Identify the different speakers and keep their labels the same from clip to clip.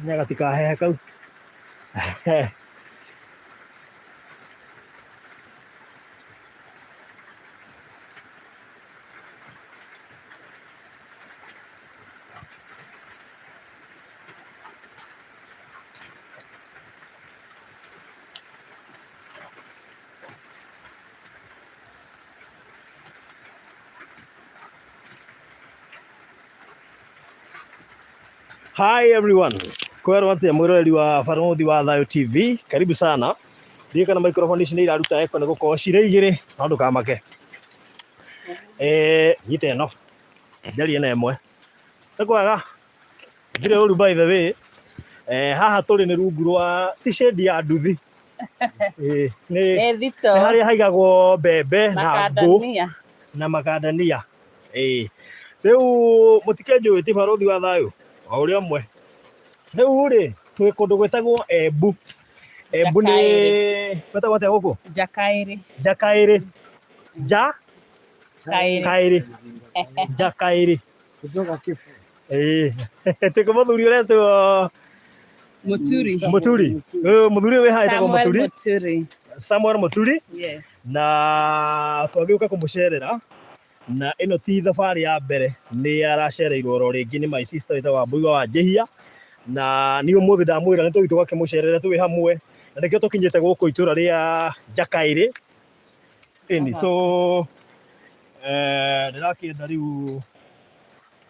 Speaker 1: Nya gatikahehe kau. Hi everyone. Kwerwo atia mwiroreri wa Barũthi wa Thayũ TV. Karibu sana. Ndiũĩ kana microphone ici nĩ iraruta echo nĩ gũkorwo cirĩ igĩrĩ no ndũkamake. Eh, nyita ĩno. Njarie na ĩmwe. Nĩ kwega. Ndirĩ ũru by the way. Eh, haha tũrĩ nĩ rungu rwa ti shade ya nduthi. Eh, nĩ
Speaker 2: Nĩ thito.
Speaker 1: nĩ harĩa haigagwo mbembe na ngũ
Speaker 2: Makandania.
Speaker 1: na makandania. Ĩĩ. Rĩu mũtikenjũĩ ti barũthi wa thayũ o ũrĩa ũmwe. Rĩu rĩ twĩ kũndũ gwĩtagwo Embu. Embu nĩ gwĩtagwo atĩa gũkũ?
Speaker 2: Njakaĩrĩ.
Speaker 1: Njakaĩrĩ. Nja
Speaker 2: Kaĩrĩ.
Speaker 1: Kaĩrĩ. Njakaĩrĩ. Ĩĩ. Twĩ kwa mũthuri ũretwo
Speaker 2: Mũturi.
Speaker 1: Mũturi. Ũyũ mũthuri ũyũ wĩ haha etagwo
Speaker 2: Samuel
Speaker 1: Mũturi.
Speaker 2: Mũturi.
Speaker 1: Samuel Mũturi.
Speaker 2: Yes.
Speaker 1: Na twagĩũka kũmũcerera na ĩno ti thabarĩ ya mbere nĩ aracereirwo oro rĩngĩ nĩ my sister wĩtagwo Wambũi wa Wanjĩhia na niĩ ũmũthĩ ndamwĩra nĩ tũthiĩ tũgakĩmũcerere twĩ hamwe na nĩkĩo tũkinyĩte gũkũ itũra rĩa Njakaĩrĩ ĩni so eh, ndĩrakĩenda rĩu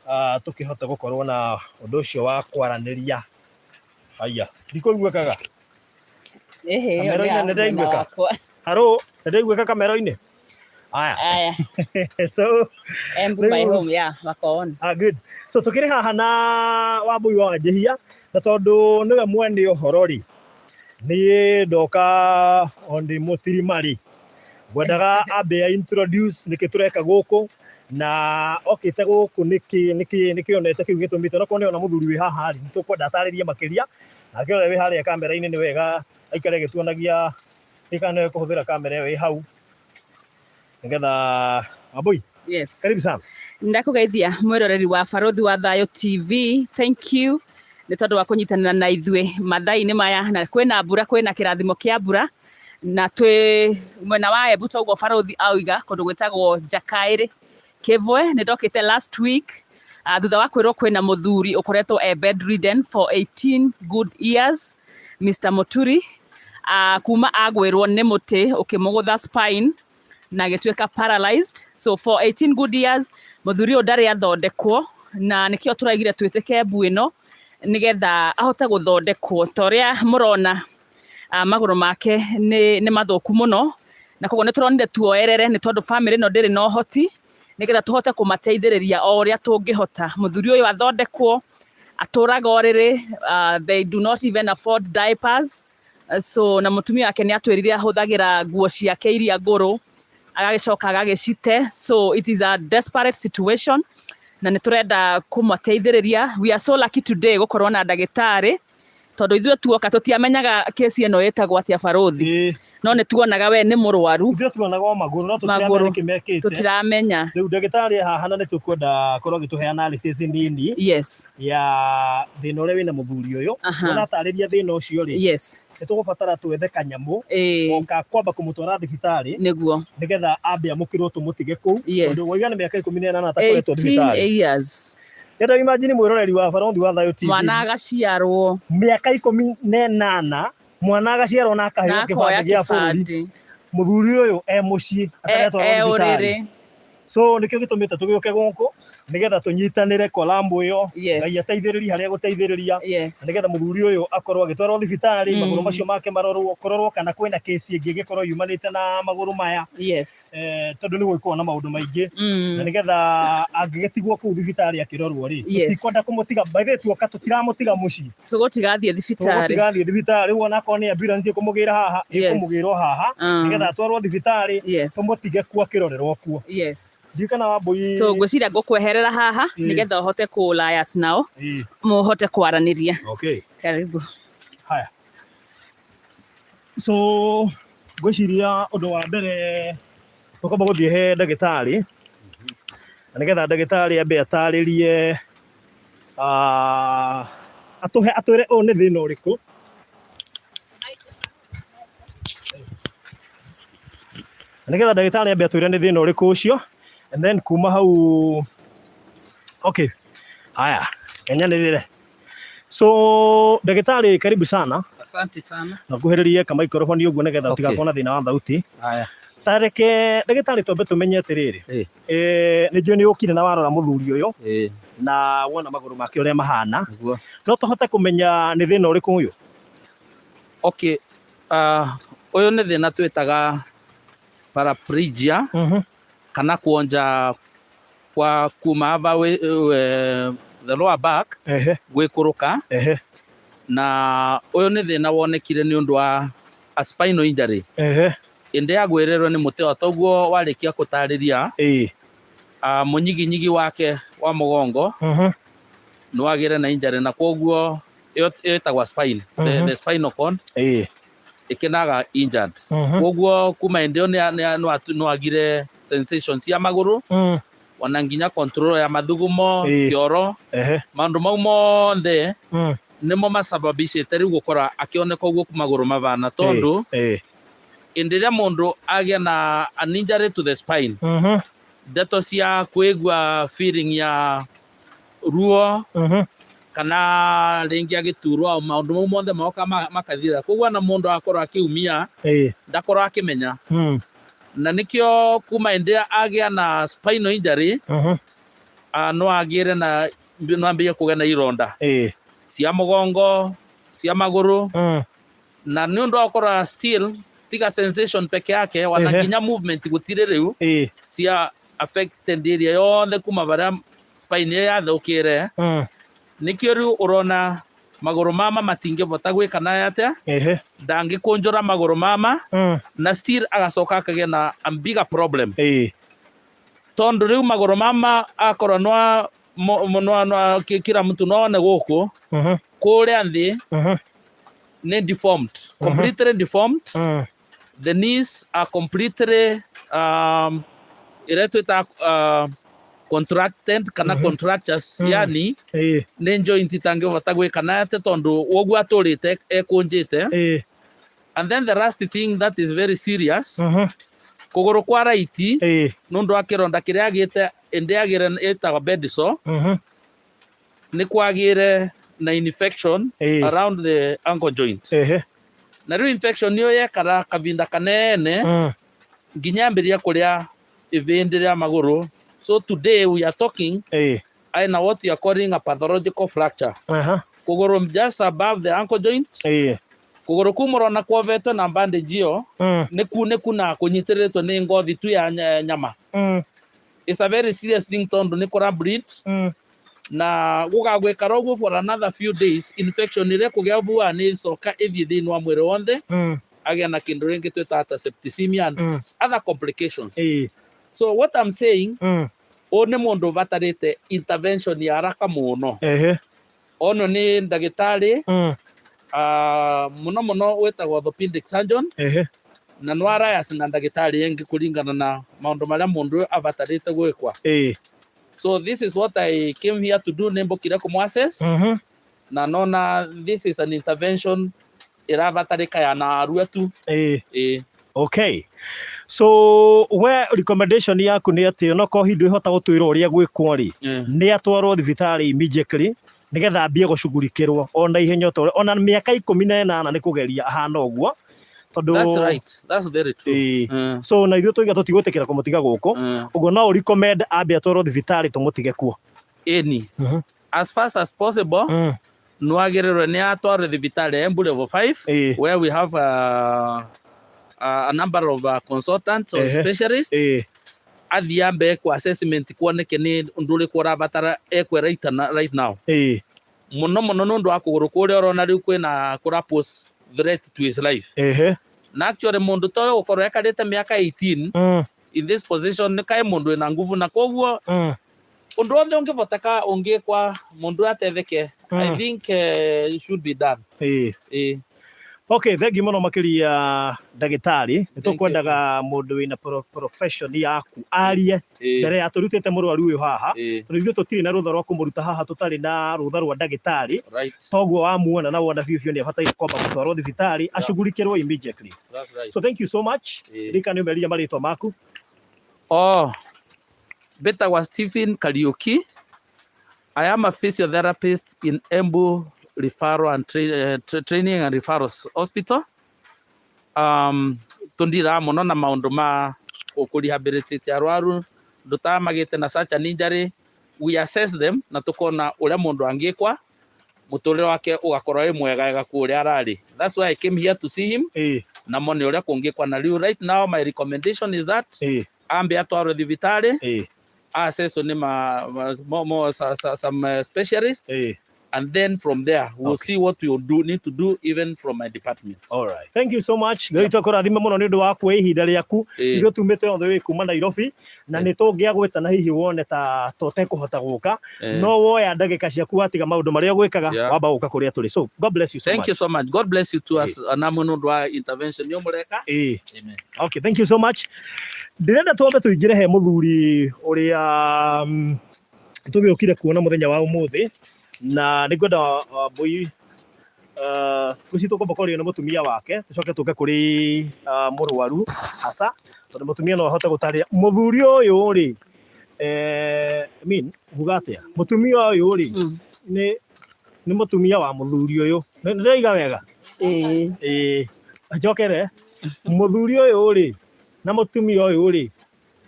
Speaker 1: ah, tũkĩhote gũkorwo na ũndũ ũcio wa kwaranĩria haya ndikũiguĩkaga
Speaker 2: Ĩhĩ, ĩyo nĩ
Speaker 1: Kamero-inĩ
Speaker 2: ya
Speaker 1: nĩ
Speaker 2: mwena
Speaker 1: ndaiguĩka.
Speaker 2: wakwa.
Speaker 1: Haro, nĩ ndaiguĩka kamero-inĩ? Aya.
Speaker 2: Aya,
Speaker 1: So,
Speaker 2: Embu my
Speaker 1: Rĩu-
Speaker 2: home, yeah, Makooni.
Speaker 1: ah, good. So tũkĩrĩ haha na Wambũi wa Wanjĩhia na tondũ nĩwe mwene ũhoro rĩ, niĩ ndoka o ndĩ mũtirima rĩ, ngwendaga ambe a introduce nĩkĩ tũreka gũkũ na okĩte gũkũ nĩkĩ nĩkĩ nĩkĩ onete kĩu gĩtũmĩte onakorwo nĩ ona mũthuri wĩ haha rĩ, nĩ tũkwenda atarĩrie makĩria nake ũrĩa wĩ harĩa kamera-inĩ nĩ wega aikare agĩtuonagia nĩ kana nĩwe kũhũthĩra kamera ĩyo ĩ hau nĩgetha Wambũi
Speaker 2: Yes.
Speaker 1: karibu sana
Speaker 2: Ndakũgeithia mwĩroreri wa Barũthi wa Thayũ TV. Thank you nĩ tondũ wa kũnyitanĩra na ithuĩ mathaa-inĩ maya na kwĩna mbura kwĩna kĩrathimo kĩa mbura na twĩ mwena wa Embu toguo Barũthi auga kũndũ gwĩtagwo Njakaĩrĩ Kĩvwe. Nĩ ndokĩte last week uh, thutha wa kwĩrwo kwĩna mũthuri ũkoretwo e bedridden for 18 good years Mr. Muturi uh, kuma agwĩrwo nĩ mũtĩ ũkĩmũgũtha spine na agĩtuĩka paralyzed so for 18 good years mũthuri ũyũ ndarĩ athondekwo na nĩkĩo tũraigire twĩtĩke mbu ĩno nĩgetha ahote gũthondekwo ta ũrĩa mũrona ah, magũrũ make nĩ, nĩ mathũku mũno na koguo nĩ tũronire tuoerere nĩ tondũ famĩlĩ ĩno ndĩrĩ na ũhoti nĩgetha tũhote kũmateithĩrĩria o ũrĩa tũngĩhota mũthuri ũyũ athondekwo atũraga ũrĩrĩ uh, they do not even afford diapers so na mũtumia wake nĩ atwĩrire ahũthagĩra nguo ciake iria ngũrũ agagĩcoka agagĩcite so it is a desperate situation na nĩ tũrenda kũmateithĩrĩria we are so lucky today gũkorwo na ndagĩtarĩ tondũ ithuĩ tuoka tũtiamenyaga kesi ĩno ĩtagwo atĩa barũthi
Speaker 1: Ĩĩ.
Speaker 2: no nĩ tuonaga we nĩ mũrwaru
Speaker 1: Ithuĩ tuonaga o magũrũ no tũtiramenya
Speaker 2: Magũrũ.
Speaker 1: nĩkĩ mekĩte.
Speaker 2: tũtiramenya
Speaker 1: Rĩu ndagĩtarĩ e haha na nĩ tũkwenda akorwo agĩtũhe analysis nini
Speaker 2: yes
Speaker 1: ya thĩna ũrĩa wĩna mũthuri ũyũ.
Speaker 2: Aha.
Speaker 1: Wona atarĩria thĩna ũcio rĩ,
Speaker 2: yes
Speaker 1: nĩ tũgũbatara twethe kanyamũ
Speaker 2: ĩĩ
Speaker 1: o ka kwamba kũmũtwara thibitarĩ
Speaker 2: nĩguo
Speaker 1: nĩgetha ambe amũkĩrwo tũmũtige kũu
Speaker 2: Yes.
Speaker 1: tondũ waiga nĩ mĩaka 18 atakoretwo
Speaker 2: 18
Speaker 1: thibitarĩ.
Speaker 2: years
Speaker 1: Nenda imagine mwĩroreri wa Barũthi wa Thayũ TV.
Speaker 2: Mwana agaciarwo.
Speaker 1: Mĩaka 18 mwana agaciarwo na akaheo kĩbandĩ gĩa bũrũri. Mũthuri ũyũ e mũciĩ ataretwarwo thibitarĩ. So nĩkĩo gĩtũmĩte tũgĩũke gũkũ nĩgetha tũnyitanĩre kolambo ĩyo.
Speaker 2: Yes.
Speaker 1: Ngai ateithĩrĩrie harĩa gũteithĩrĩria.
Speaker 2: Yes.
Speaker 1: Na nĩgetha mũthuri ũyũ akorwo agĩtwarwo thibitarĩ
Speaker 2: Mm.
Speaker 1: magũrũ macio make marorwo kũrorwo kana kwĩna kesi ĩngĩ ĩngĩkorwo yumanĩte na magũrũ maya.
Speaker 2: Yes.
Speaker 1: Eh, tondũ nĩ gũgĩkorwo na maũndũ maingĩ
Speaker 2: Mm.
Speaker 1: na nĩgetha angĩgĩtigwo kũu thibitarĩ akĩrorwo rĩ
Speaker 2: Yes.
Speaker 1: tũtikwenda kũmũtiga by the way tuoka tũtiramũtiga mũciĩ
Speaker 2: Tũgũtiga athiĩ thibitarĩ.
Speaker 1: tũgũtiga athiĩ thibitarĩ rĩu onakorwo nĩ ambulance ĩkũmũgĩra haha
Speaker 2: Yes.
Speaker 1: ĩkũmũgĩra o haha
Speaker 2: Ah.
Speaker 1: nĩgetha atwarwo thibitarĩ
Speaker 2: Yes.
Speaker 1: tũmũtige kuo akĩrorerwo kuo
Speaker 2: Yes.
Speaker 1: Ndiũĩ kana Wambũi
Speaker 2: So ngwĩciria ngũkweherera haha nĩgetha ũhote kũ liaise nao mũhote kwaranĩria.
Speaker 1: Okay.
Speaker 2: Karibu.
Speaker 1: Haya. So ngwĩciria ũndũ wa mbere tũkwamba gũthiĩ he ndagĩtarĩ na nĩgetha ndagĩtarĩ ambe atarĩrie atũhe atwĩre ũyũ nĩ thĩna ũrĩkũ. Na nĩgetha ndagĩtarĩ ambe atwĩre nĩ thĩna ũrĩkũ ũcio and then kuma hau, okay, haya kenyanĩrĩre. So ndagĩtarĩ, karibu sana.
Speaker 3: Asante sana.
Speaker 1: Na nguhĩrĩrie ka microphone ũguo nĩgetha ũtigakorwo na thĩna wa thauti.
Speaker 3: Haya.
Speaker 1: Ta reke ndagĩtarĩ twambe tũmenye atĩrĩrĩ, nĩ njũĩ nĩ ũkire na warora mũthuri ũyũ na wona magũrũ make ũrĩa mahana.
Speaker 3: Nĩguo.
Speaker 1: No tũhote kũmenya nĩ thĩna ũrĩkũ ũyũ?
Speaker 3: Okay. Ũyũ nĩ thĩna twĩtaga paraplegia kana kuonja kwa kuma aba the lower back gwĩkũrũka. Na ũyũ nĩ thĩna wonekire nĩ ũndũ wa a spinal injury. Ĩndĩ yagwĩrĩrwo nĩ mũtĩ o toguo warĩkia gũtarĩria, mũnyiginyigi wake wa mũgongo nĩ wagĩre na injury, na koguo ĩyo ĩtagwo spine, the spinal cord ĩkĩnaga injured. Koguo kuma hĩndĩ ĩyo nĩ wagire sensation cia magũrũ, ona nginya control ya mathugumo, kĩoro, maũndũ mau mothe nĩmo masababishĩte rĩu gũkorwo akĩoneka ũguo magũrũ mabana, tondũ hĩndĩ ĩrĩa mũndũ agĩa na an injury to the spine, ndeto cia kwĩgua feeling ya ruo kana rĩngĩ agĩturwo, maũndũ mau mothe moka makathira. Koguo ona mũndũ akorwo akĩumia, ndakorwo akĩmenya. Na nĩkĩo kuma hĩndĩ ĩrĩa agĩa na spinal injury, no agĩre na no ambĩrĩrie kũgĩa na ironda cia mũgongo, cia magũrũ, na nĩ ũndũ wa gũkorwo still tiga sensation peke yake, wana nginya movement gũtirĩ rĩu, cia affected area yothe kuma barĩa spine ĩyo yathũkĩre. Nĩkĩo rĩu ũrona magũrũ mama matingĩbota gwĩka nayo atĩa, ndangĩkũnjũra magũrũ mama, na still agacoka akagĩa na a bigger problem, tondũ rĩu magũrũ mama akorwo no no no kila mtu no one gũkũ kũrĩa thĩ nĩ deformed, completely deformed. The knees are completely ĩrĩa twĩta contracted kana contractures, yani nĩ joint itangĩhota gwĩka na atĩ tondũ ũguo atũrĩte ekũnjĩte. And then the last thing that is very serious, kũgũrũ kwa right, nĩ ũndũ wa kĩronda kĩrĩa agĩte ĩndĩ agĩre ĩtagwo bed sore, nĩ kwagĩre na infection around the ankle joint. Na rĩu infection ĩyo yekara kavinda kanene nginya ambĩrĩria kũrĩa ĩvĩndĩ rĩa magũrũ. So today we are talking aina what we are calling a pathological fracture kũgũrũ just above the ankle joint. Kũgũrũ kuu mũrona kuovetwo na bandage ĩyo nĩ kunĩku na kũnyitĩrĩrĩtwo nĩ ngothi tu ya nyama. It's a very serious thing tondũ nĩ kũra bleed, na gũgagwĩkara ũguo for another few days, infection ĩrĩa ĩkũgĩa bua nĩ ĩcoka ĩthiĩ thĩinĩ wa mwĩrĩ wothe, agĩa na kĩndũ rĩngĩ twĩtaga ta septicemia and other complications. So what I'm saying, ũyũ nĩ mũndũ ũbatarĩte intervention ya haraka mũno. Ono nĩ ndagĩtarĩ, mũno mũno wĩtagwo orthopedic surgeon, na no alliance na ndagĩtarĩ ĩngĩ kũringana na maũndũ marĩa mũndũ ũyũ abatarĩte gwĩkwa. So this is what I came here to do. Nĩ mbũkire kũmũ assess na nona this is an intervention ĩrabatarĩka ya narua tu. Ĩĩ.
Speaker 1: Okay. So we recommendation yaku nĩ atĩ onokorwo hihi ndwĩhota gũtwĩra ũrĩa gwĩkwo rĩ, nĩ atwarwo thibitarĩ immediately nĩgetha ambie gũcugurikĩrwo ona ihenya ta ũrĩa ona mĩaka 18 nĩ kũgeria ahana ũguo, tondũ
Speaker 3: That's right, that's very true.
Speaker 1: So na ithuĩ tũiga tũtigwĩtĩkĩra kũmũtiga gũkũ. Ũguo no recommend ambe atwarwo thibitarĩ tũmũtige kuo?
Speaker 3: Ĩni, as fast as possible. Nwagĩrĩrwo nĩ atwarwo thibitarĩ ya Embu Level 5, where we have a number of consultants or specialists. Athiĩ ambe ekwo assessment kuoneke nĩ ũndũ ũrĩkũ ũrabatara ekwe right now. Mũno mũno nĩ ũndũ wa kũgũrũ kũrĩa ũrona rĩu kwĩna kũra pose threat to his life. Na actually mũndũ ta ũyũ gũkorwo ekarĩte mĩaka 18. in this position nĩ kaĩ mũndũ wĩna nguvu na koguo ũndũ wothe ũngĩvoteka ũngĩkwa mũndũ atetheke. I think it should be done. Ĩĩ.
Speaker 1: Okay, thengi mũno makĩria ndagĩtarĩ. Nĩ
Speaker 3: Thank you.
Speaker 1: tũkwendaga mũndũ wĩna profession yaku arie mbere ya tũrutĩte mũrwaru ũyũ haha, tondũ ithuĩ tũtirĩ na rũtha rwa kũmũruta haha tũtarĩ na rũtha rwa ndagĩtarĩ. Toguo wamuona na wona biũ biũ nĩ abataire kwamba gũtwarwo thibitarĩ acugurikĩrwo immediately.
Speaker 3: That's right.
Speaker 1: So thank you so much. Rika nĩ ũmeririe marĩtwa maku.
Speaker 3: Oh, mbĩtagwa Stephen Kariuki. I am a physiotherapist in Embu Referral and Training and Referral Hospital. Tundiraga muno na maundu ma kũ rehabilitate arwaru ndutamagite na such an injury. We assess them na tukona uria mundu angikwa muturire wake ugakorwo wi mwega wega ku uria arari. That's why I came here to see him na mone uria kungikwa. Na riu right now my recommendation is that ambe atwarwe thibitari, assesswo ni ma, ma, mo, mo, sa, sa, some specialists, and then from there we'll see what we will do need to do even from my department.
Speaker 1: All right. Thank you so much. Ngai twakũrathime mũno nĩ ũndũ wa kuoya ihinda rĩaku. Ithuĩ tumĩte on the way kuma Nairobi na nĩ tũngĩagwĩta na hihi wone ta tũtekũhota gũka, no woya ndagĩka ciaku watiga maũndũ marĩa ũgwĩkaga, wamba gũka kũrĩa tũrĩ. So God bless you so
Speaker 3: Thank
Speaker 1: much.
Speaker 3: you so much. God bless you too as namwe nĩ ũndũ wa intervention nĩ mũreka. Amen.
Speaker 1: Okay, thank you so much. Ndĩrenda twambe tũingĩre he mũthuri ũrĩa tũgĩũkire kuona mũthenya wa ũmũthĩ, na nĩ ngwenda Wambũi ngwĩciria tũkwamba kwaria na mũtumia wake, tũcoke tũke kũrĩ mũrwaru hasa, tondũ mũtumia no ahote gũtarĩria mũthuri ũyũ rĩ, I mean, nguga atĩa, mũtumia ũyũ rĩ, nĩ mũtumia wa mũthuri ũyũ. Nĩ ndĩraiga wega?
Speaker 2: Ĩĩ.
Speaker 1: Ĩĩ, njokere mũthuri ũyũ rĩ na mũtumia ũyũ rĩ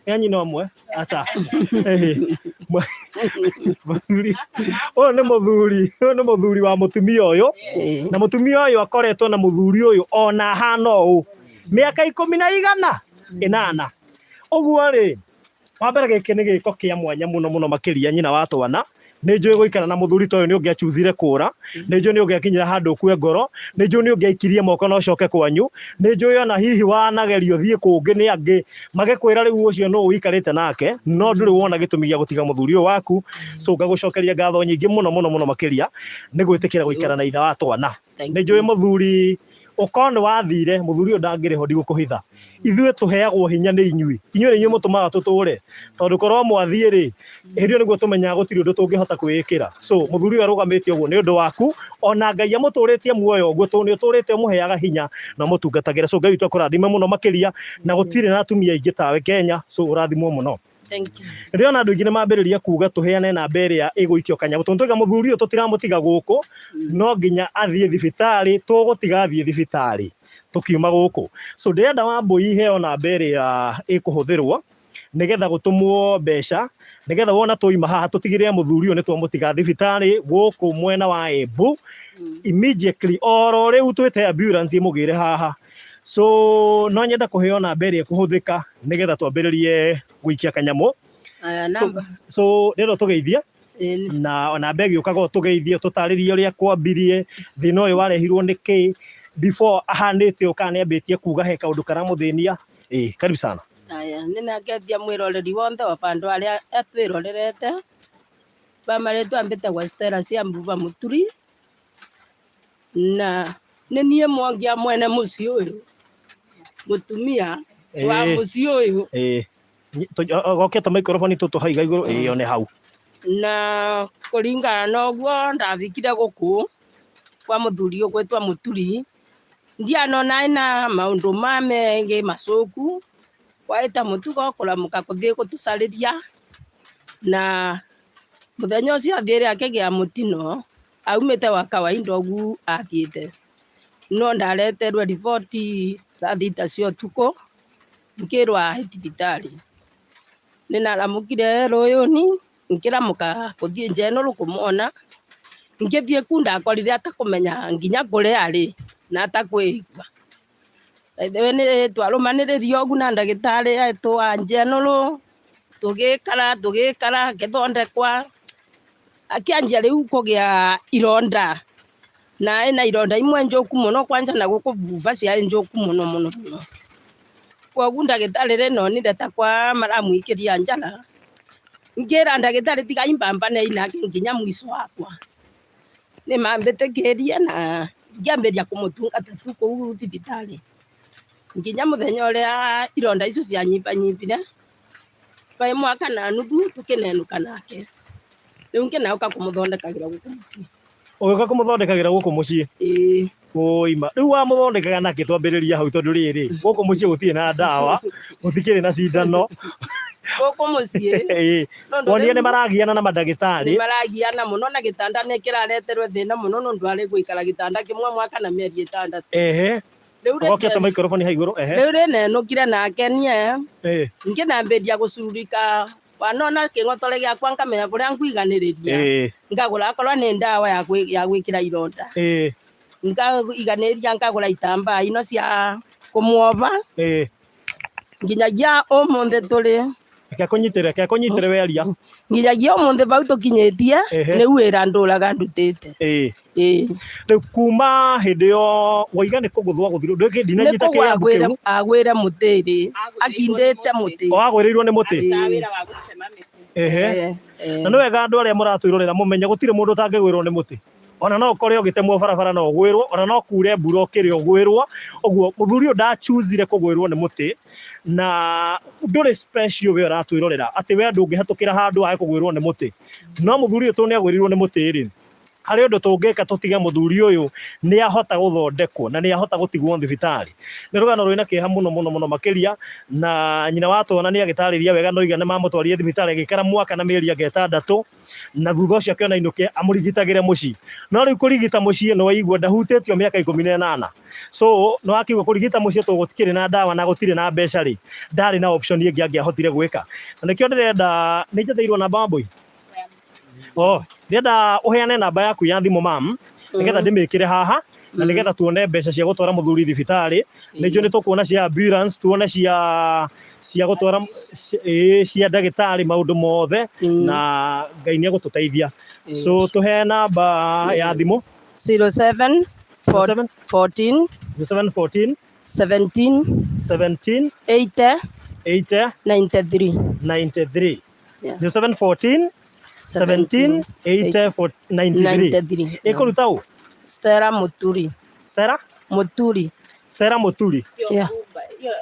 Speaker 1: nĩ a nyina ũmwe? Aca. Mũthuri ũyũ nĩ mũthuri, ũyũ nĩ mũthuri wa mũtumia ũyũ, na mũtumia ũyũ akoretwo na mũthuri ũyũ ona ahana ũũ mĩaka 18 ũguo rĩ. Wa mbere, gĩkĩ nĩ gĩko kĩa mwanya mũno mũno makĩria. Nyina wa twana, nĩ njũĩ gũikara na mũthuri ta ũyũ nĩ ũngĩachuzire kũra, nĩ njũĩ nĩ ũngĩakinyĩra handũ ũkue ngoro, nĩ njũĩ nĩ ũngĩaikirie moko na ũcoke kwanyu, nĩ njũĩ ona hihi wanagerio ũthiĩ kũngĩ nĩ angĩ magĩkwĩra rĩu ũcio nũ ũikarĩte nake, no ndũrĩ wona gĩtũmi gĩa gũtiga mũthuri ũyũ waku. So ngagũcokeria ngatho nyingĩ mũno mũno mũno makĩria nĩ gwĩtĩkĩra gũikara na ithe wa twana.
Speaker 2: Thank
Speaker 1: Nĩ njũĩ mũthuri ũkorwo nĩ wathire, mũthuri ũyũ ndangĩrĩ ho. Ndigũkũhitha, ithuĩ tũheagwo hinya nĩ inyuĩ. Inyuĩ nĩ inyuĩ mũtũmaga tũtũre, tondũ korwo mwathiĩ rĩ, hĩndĩ ĩyo nĩguo tũmenyaga gũtirĩ ũndũ tũngĩhota kwĩĩkĩra. So mũthuri ũyũ arũgamĩte ũguo nĩ ũndũ waku, ona Ngai amũtũrĩtie muoyo ũguo, tondũ nĩ ũtũrĩte ũmũheaga hinya na ũmũtungatagĩra. So Ngai witũ akũrathime mũno makĩria, na gũtirĩ na atumia aingĩ tawe Kenya, so ũrathimwo mũno.
Speaker 2: Thank you.
Speaker 1: Ndĩrona andũ aingĩ nĩ mambĩrĩria kuga tũheane namba ĩrĩa ĩgũikio kanyamũ, tondũ twaiga mũthuri ũyũ tũtiramũtiga gũkũ, no nginya athiĩ thibitarĩ. Tũgũtiga athiĩ thibitarĩ tũkiuma gũkũ. So ndĩrenda Wambũi iheo namba ĩrĩa ĩkũhũthĩrwo nĩgetha gũtũmwo mbeca, nĩgetha wona twaima haha tũtigĩrĩre mũthuri ũyũ nĩ twamũtiga thibitarĩ gũkũ mwena wa Embu immediately, oro rĩu twĩte ambulance ĩmũgĩre haha. So no nyenda kũheo namba ĩrĩa ĩkũhũthĩka nĩgetha twambĩrĩrie gũikia kanyamũ.
Speaker 2: Aya,
Speaker 1: So,
Speaker 2: namba.
Speaker 1: so ndĩrenda tũgeithie na namba ĩgĩũkaga ũtũgeithie, tũtarĩrie ũrĩa kwambirie, thĩna ũyũ warehirwo nĩ kĩ, before ahanĩte ũũ, kana nĩ ambĩtie kuga he kaũndũ karamũthĩnia. Ĩĩ, karibu sana.
Speaker 2: Aya, nĩ nangethia mwĩroreri wothe wa bandũ arĩa atwĩrorerete. Bamarĩtwa mbĩtagwo Stella cia Mbuba Mũturi, na nĩ niĩ mwongia mwene mũciĩ ũyũ, mũtumia wa mũciĩ ũyũ.
Speaker 1: Ĩĩ, gokete microphone tũtũ hau igũrũ. Ĩĩ, one hau.
Speaker 2: Na kũringana na ũguo ndathikire gũkũ kwa mũthuri ũgwĩtwo Mũturi, ndianona ena maũndũ ma mengĩ macoku, waĩta mũtugo kũramũka kũthiĩ gũtũcarĩria. Na mũthenya ũcio athiĩre akĩgĩa mũtino, aumĩte wa kawaida ũguo athiĩte, no ndareterwo riboti thaa 6 cia ũtukũ ngĩrwo aĩ thibitarĩ. Nĩ naramũkire rũyũni nkĩramũka kũthiĩ njenũrũ kũmwona. Ngĩthiĩ ku ndakorire atakũmenya nginya kũrĩa arĩ na atakwĩigua. By the way, nĩ twarũmanĩrĩria ũguo na ndagĩtarĩ etũ wa njenũrũ, tũgĩkara tũgĩkara ngĩthondekwa, akĩanjia rĩu kũgĩa ironda, na ena ironda imwe njũku mũno, kwanja na gũkũ vuva ciarĩ njũku mũno mũno mũno.
Speaker 4: Kwoguo ndagĩtarĩ rĩ nonire ta kwa maramũikĩria njara, ngĩra ndagĩtarĩ tigai mbambanei nake nginya mũico wakwa. Nĩ mambĩtĩkĩrie na ngĩambĩrĩria kũmũtungata tu kũu thibitarĩ nginya mũthenya ũrĩa ironda icio cianyibanyibire, kwaĩ mwaka na nuthu tũkĩnenũka nake. Rĩu ngĩnoka kũmũthondekagĩra gũkũ mũciĩ.
Speaker 1: Ũgĩũka kũmũthondekagĩra gũkũ mũciĩ?
Speaker 4: Ĩĩ.
Speaker 1: Ũima. Rĩu wamũthondekaga nakĩ twambĩrĩria hau tondũ rĩrĩ, gũkũ mũciĩ gũtirĩ na ndawa, gũtikĩrĩ na cindano.
Speaker 4: Gũkũ mũciĩ.
Speaker 1: Ĩĩ.
Speaker 4: Nondũ
Speaker 1: Wonire
Speaker 4: rĩu
Speaker 1: nĩ maragiana na mandagĩtarĩ.
Speaker 4: Nĩ maragiana mũno na gĩtanda nĩ kĩrareterwo thĩna mũno nũndũ arĩ gũikara gĩtanda kĩmwe mwaka na mĩeri ĩtandatũ.
Speaker 1: Ehe.
Speaker 4: Rĩu rĩ-
Speaker 1: Ũgokia tũ microphone hau igũrũ. Ehe.
Speaker 4: Rĩu rĩnenũkire nake niĩ
Speaker 1: Ĩĩ.
Speaker 4: ngĩnambĩria gũcururika wanona kĩng'otore gĩakwa ngamenya kũrĩa ngũiganĩrĩria.
Speaker 1: Ĩĩ.
Speaker 4: Ngagũra akorwo nĩ ndawa ya ya gwĩkĩra ironda.
Speaker 1: Ĩĩ.
Speaker 4: Ngaiganĩrĩria ngagũra itambaa ino cia kũmuoba.
Speaker 1: Ĩĩ.
Speaker 4: Nginyagia ũmũthĩ tũrĩ.
Speaker 1: Reke akũnyitĩre, reke akũnyitĩre we aria.
Speaker 4: Nginyagia ũmũthĩ bau tũkinyĩtie
Speaker 1: Ehe.
Speaker 4: nĩ wĩra ndũraga ndutĩte.
Speaker 1: Ĩĩ.
Speaker 4: Ĩĩ.
Speaker 1: Rĩu kuma hĩndĩ ĩyo waiga nĩ kũgũthwo agũthirwo, ndũĩ
Speaker 4: Nĩ
Speaker 1: ndinanyita
Speaker 4: kũgwa
Speaker 1: kĩambu
Speaker 4: agwĩre
Speaker 1: kĩu.
Speaker 4: agwĩre mũtĩ rĩ, akindĩte mũtĩ.
Speaker 1: O agwĩrĩirwo nĩ mũtĩ.
Speaker 2: Arutaga wĩra wa gũtema mĩtĩ.
Speaker 1: Ehe.
Speaker 4: Eh, eh.
Speaker 1: Na nĩ wega andũ arĩa mũratwĩrorera mũmenye gũtirĩ mũndũ ũtangĩgwĩrwo nĩ mũtĩ. Ona no ũkore ũgĩtemwo barabara no ũgwĩrwo, ona no kure mbura ũkĩrĩ ũgwĩrwo. Ũguo mũthuri ũyũ ndachuzire kũgwĩrwo nĩ mũtĩ na ndũrĩ special we ũratwĩrorera atĩ we ndũngĩhetũkĩra handũ wage kũgwĩrwo nĩ mũtĩ. No mũthuri ũyũ tondũ nĩ agwĩrĩirwo nĩ mũtĩ rĩ, harĩ ũndũ tũngĩka tũtige mũthuri ũyũ nĩ ahota gũthondekwo na nĩ ahota gũtigwo thibitarĩ. Nĩ rũgano rwĩna kĩeha mũno mũno mũno makĩria na nyina wa twana nĩ agĩtarĩria wega noiga nĩ mamũtwarire thibitarĩ agĩikara mwaka na mĩeri anga ĩtandatũ na thutha ũcio akĩona ainũke amũrigitagĩre mũciĩ. No rĩu kũrigita mũciĩ nĩ waigua ndahutĩtio mĩaka 18. So nĩ wakĩigua kũrigita mũciĩ tondũ gũtikĩrĩ na ndawa na gũtirĩ na mbeca rĩ, ndarĩ na option ĩngĩ angĩahotire gwĩka. Na nĩkĩo ndĩrenda, nĩ njathĩirwo namba Wambũi? Oh, ndĩrenda ũheane namba yaku ya thimũ mam, nĩgetha ndĩmĩkĩre haha na nĩgetha tuone mbeca cia gũtwara mũthuri thibitarĩ. Nĩ njũĩ nĩ tũkuona cia ambulance, tuone cia cia gũtwara ĩĩ cia ndagĩtarĩ maũndũ mothe na Ngai nĩ egũtũteithia. So tũhe namba ya thimũ.
Speaker 4: 07
Speaker 1: 07
Speaker 4: 14
Speaker 1: 0714
Speaker 4: 17
Speaker 1: 17
Speaker 4: 80
Speaker 1: 80
Speaker 4: 93.
Speaker 1: 93.
Speaker 4: Yeah.
Speaker 1: 0714 17 80 93.
Speaker 4: 93.
Speaker 1: Ĩkũruta ũ?
Speaker 4: Stella Muturi.
Speaker 1: Stella?
Speaker 4: Muturi.
Speaker 1: Stella Muturi.
Speaker 4: Yeah.
Speaker 2: Mbumba. Hiyo,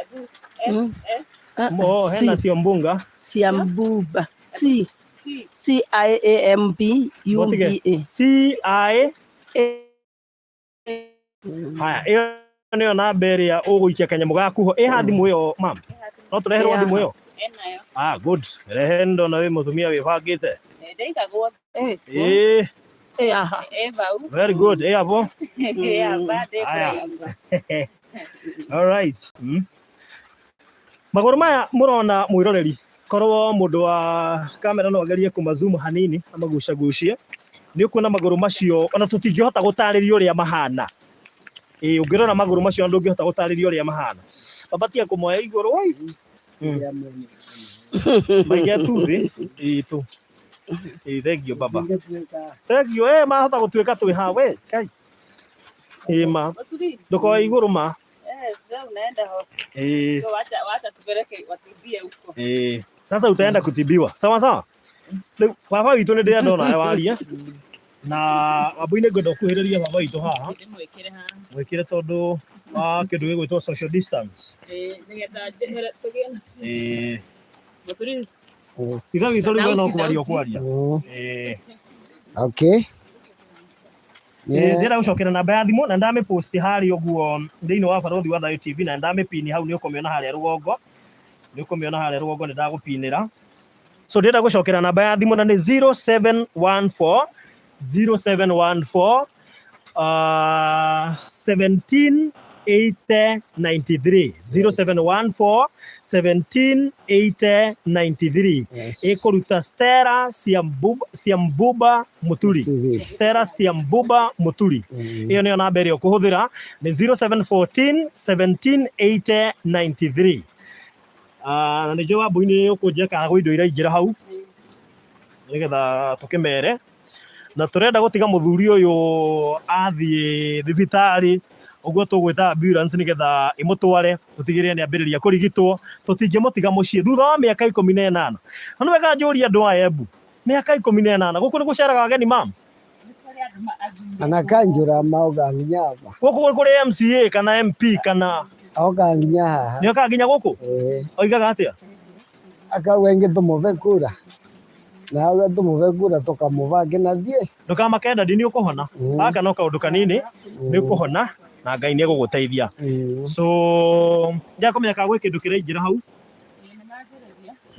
Speaker 2: hebu, S, S,
Speaker 1: Oh, hena cio mbunga.
Speaker 4: Siambuba. C
Speaker 2: C.
Speaker 4: C I A M B U B A.
Speaker 1: C I Haya, ĩyo nĩyo namba ĩrĩa ũgũikia kanyamũ gaku ho. Ĩha thimũ ĩyo mam. No tũreherwo
Speaker 4: Ĩ haha.
Speaker 1: thimũ ĩyo?
Speaker 2: Enayo.
Speaker 1: Ah, good. Rehe ndona wĩ mũtumia wĩbangĩte.
Speaker 2: Ndaigagwo
Speaker 1: Ĩĩ,
Speaker 4: Ĩ haha.
Speaker 2: ĩ bau.
Speaker 1: very good. Ĩ hapo.
Speaker 2: Ĩ haba
Speaker 1: Haya.
Speaker 2: ndĩkũraihu.
Speaker 1: All right. Magũrũ maya mũrona mwĩroreri, korwo mũndũ wa kamera no agerie kũma zoom hanini amagucagucie, nĩ ũkuona magũrũ macio ona tũtingĩhota gũtarĩria ũrĩa mahana. Ĩĩ ũngĩrora magũrũ macio ona ndũngĩhota gũtarĩria ũrĩa mahana. Baba tiga kũmoya igũrũ oi. Maige tu thĩ. Ĩĩ tu. Ĩĩ thank you baba. Thank you. Eh mahota gũtuĩka twĩ ha we. Kai. Ĩĩ ma.
Speaker 2: Mũturi,
Speaker 1: Ndũkoe igũrũ ma.
Speaker 2: eh, leo unaenda hosi.
Speaker 1: Ĩĩ.
Speaker 2: So wacha wacha tupeleke watibie huko.
Speaker 1: Ĩĩ. Sasa utaenda kutibiwa. Sawa sawa. Rĩu baba witũ nĩ ndĩrenda onawe warie. Na Wambui nĩ ngwenda ũkuhĩrĩrie baba witũ haha.
Speaker 2: Ndĩmwĩkĩre haha.
Speaker 1: Mwĩkĩre tondũ wa kĩndũ gĩgwĩtwo social distance.
Speaker 2: Ĩĩ, nĩgetha njehere tũgĩe na space.
Speaker 1: Ĩĩ.
Speaker 2: Mũturi,
Speaker 1: Ithe witũ rĩu we no
Speaker 2: Sauti,
Speaker 1: kwaria
Speaker 2: sauti.
Speaker 1: ũkwaria.
Speaker 5: Mm.
Speaker 1: Ĩĩ.
Speaker 5: Okay.
Speaker 1: Ĩĩ, ndĩrenda gũcokera namba ya thimũ na ndamĩpost harĩa ũguo thĩinĩ wa Barothi wa Thayũ TV na ndamĩpini hau nĩ ũkũmĩona harĩa rũgongo. Nĩ ũkũmĩona harĩa rũgongo nĩ ndagũpinĩra. So ndĩrenda gũcokera namba ya thimũ na nĩ 0714 0714 17 80 93 0714 17 80 93
Speaker 5: Yes.
Speaker 1: ĩkũruta Stella Siambuba Muturi.
Speaker 5: Muturi.
Speaker 1: Stella Siambuba Muturi. Ĩyo nĩyo namba ĩrĩa ũkũhũthĩra nĩ 0714 17 80 93. Na nĩ njũĩ Wambui nĩ ũkũnjĩra kana kwĩ indo iraingĩra hau nĩgetha tũkĩmere. Na tũrenda gũtiga mũthuri ũyũ athiĩ thibitarĩ Ũguo tũgwĩta ambulance nĩgetha ĩmũtware tũtigĩrĩre nĩ ambĩrĩria kũrigitwo. Tũtingĩmũtiga mũciĩ thutha wa mĩaka 18. Na nĩ wega njũrie andũ a Embu, mĩaka 18 gũkũ nĩ gũceraga ageni mam?
Speaker 5: Ana kanjura maoka nginya hapa.
Speaker 1: Gũkũ kũrĩ MCA kana MP kana
Speaker 5: Oka nginya haha.
Speaker 1: Nĩ okaga nginya gũkũ?
Speaker 5: Ĩĩ.
Speaker 1: Oigaga atĩa?
Speaker 5: Akauga ingĩ tũmũbe kura. Na auga tũmũbe kura tũkamũba akĩnathiĩ.
Speaker 1: Ndũkamake daddy nĩ ũkũhona. Gaka no kaũndũ kanini nĩ ũkũhona na Ngai nĩ egũgũteithia. So ndĩrakũmenya kana gwĩ kĩndũ kĩraingĩra hau.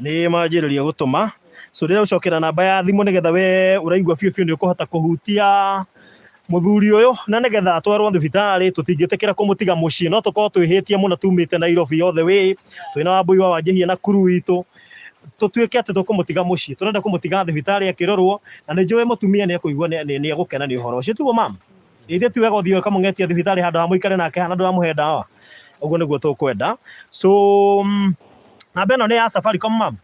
Speaker 1: Nĩ manjĩrĩria gũtũma. So rĩrĩa ũcokera namba ya thimũ nĩgetha we ũraigua biũ biũ nĩ ũkũhota kũhutia mũthuri ũyũ na nĩgetha atwarwo thibitarĩ tũtingĩtĩkĩra kũmũtiga mũciĩ no tũkorwo twĩhĩtie mũno tumĩte Nairobi all the way twĩna Wambui wa Wanjihia na crew itũ tũtuĩke atĩ tũkũmũtiga mũciĩ tũrenda kũmũtiga thibitarĩ akĩrorwo na nĩ njũĩ mũtumia nĩ ekũigua nĩ egũkena nĩ ũhoro ũcio tiguo mam ithe ti wega ũthiĩ ũkamũng'etia thibitarĩ handũ ha mũikare nake haha na ndũramũhe ndawa ũguo nĩguo tũkwenda so namba ĩno nĩ ya Safaricom mam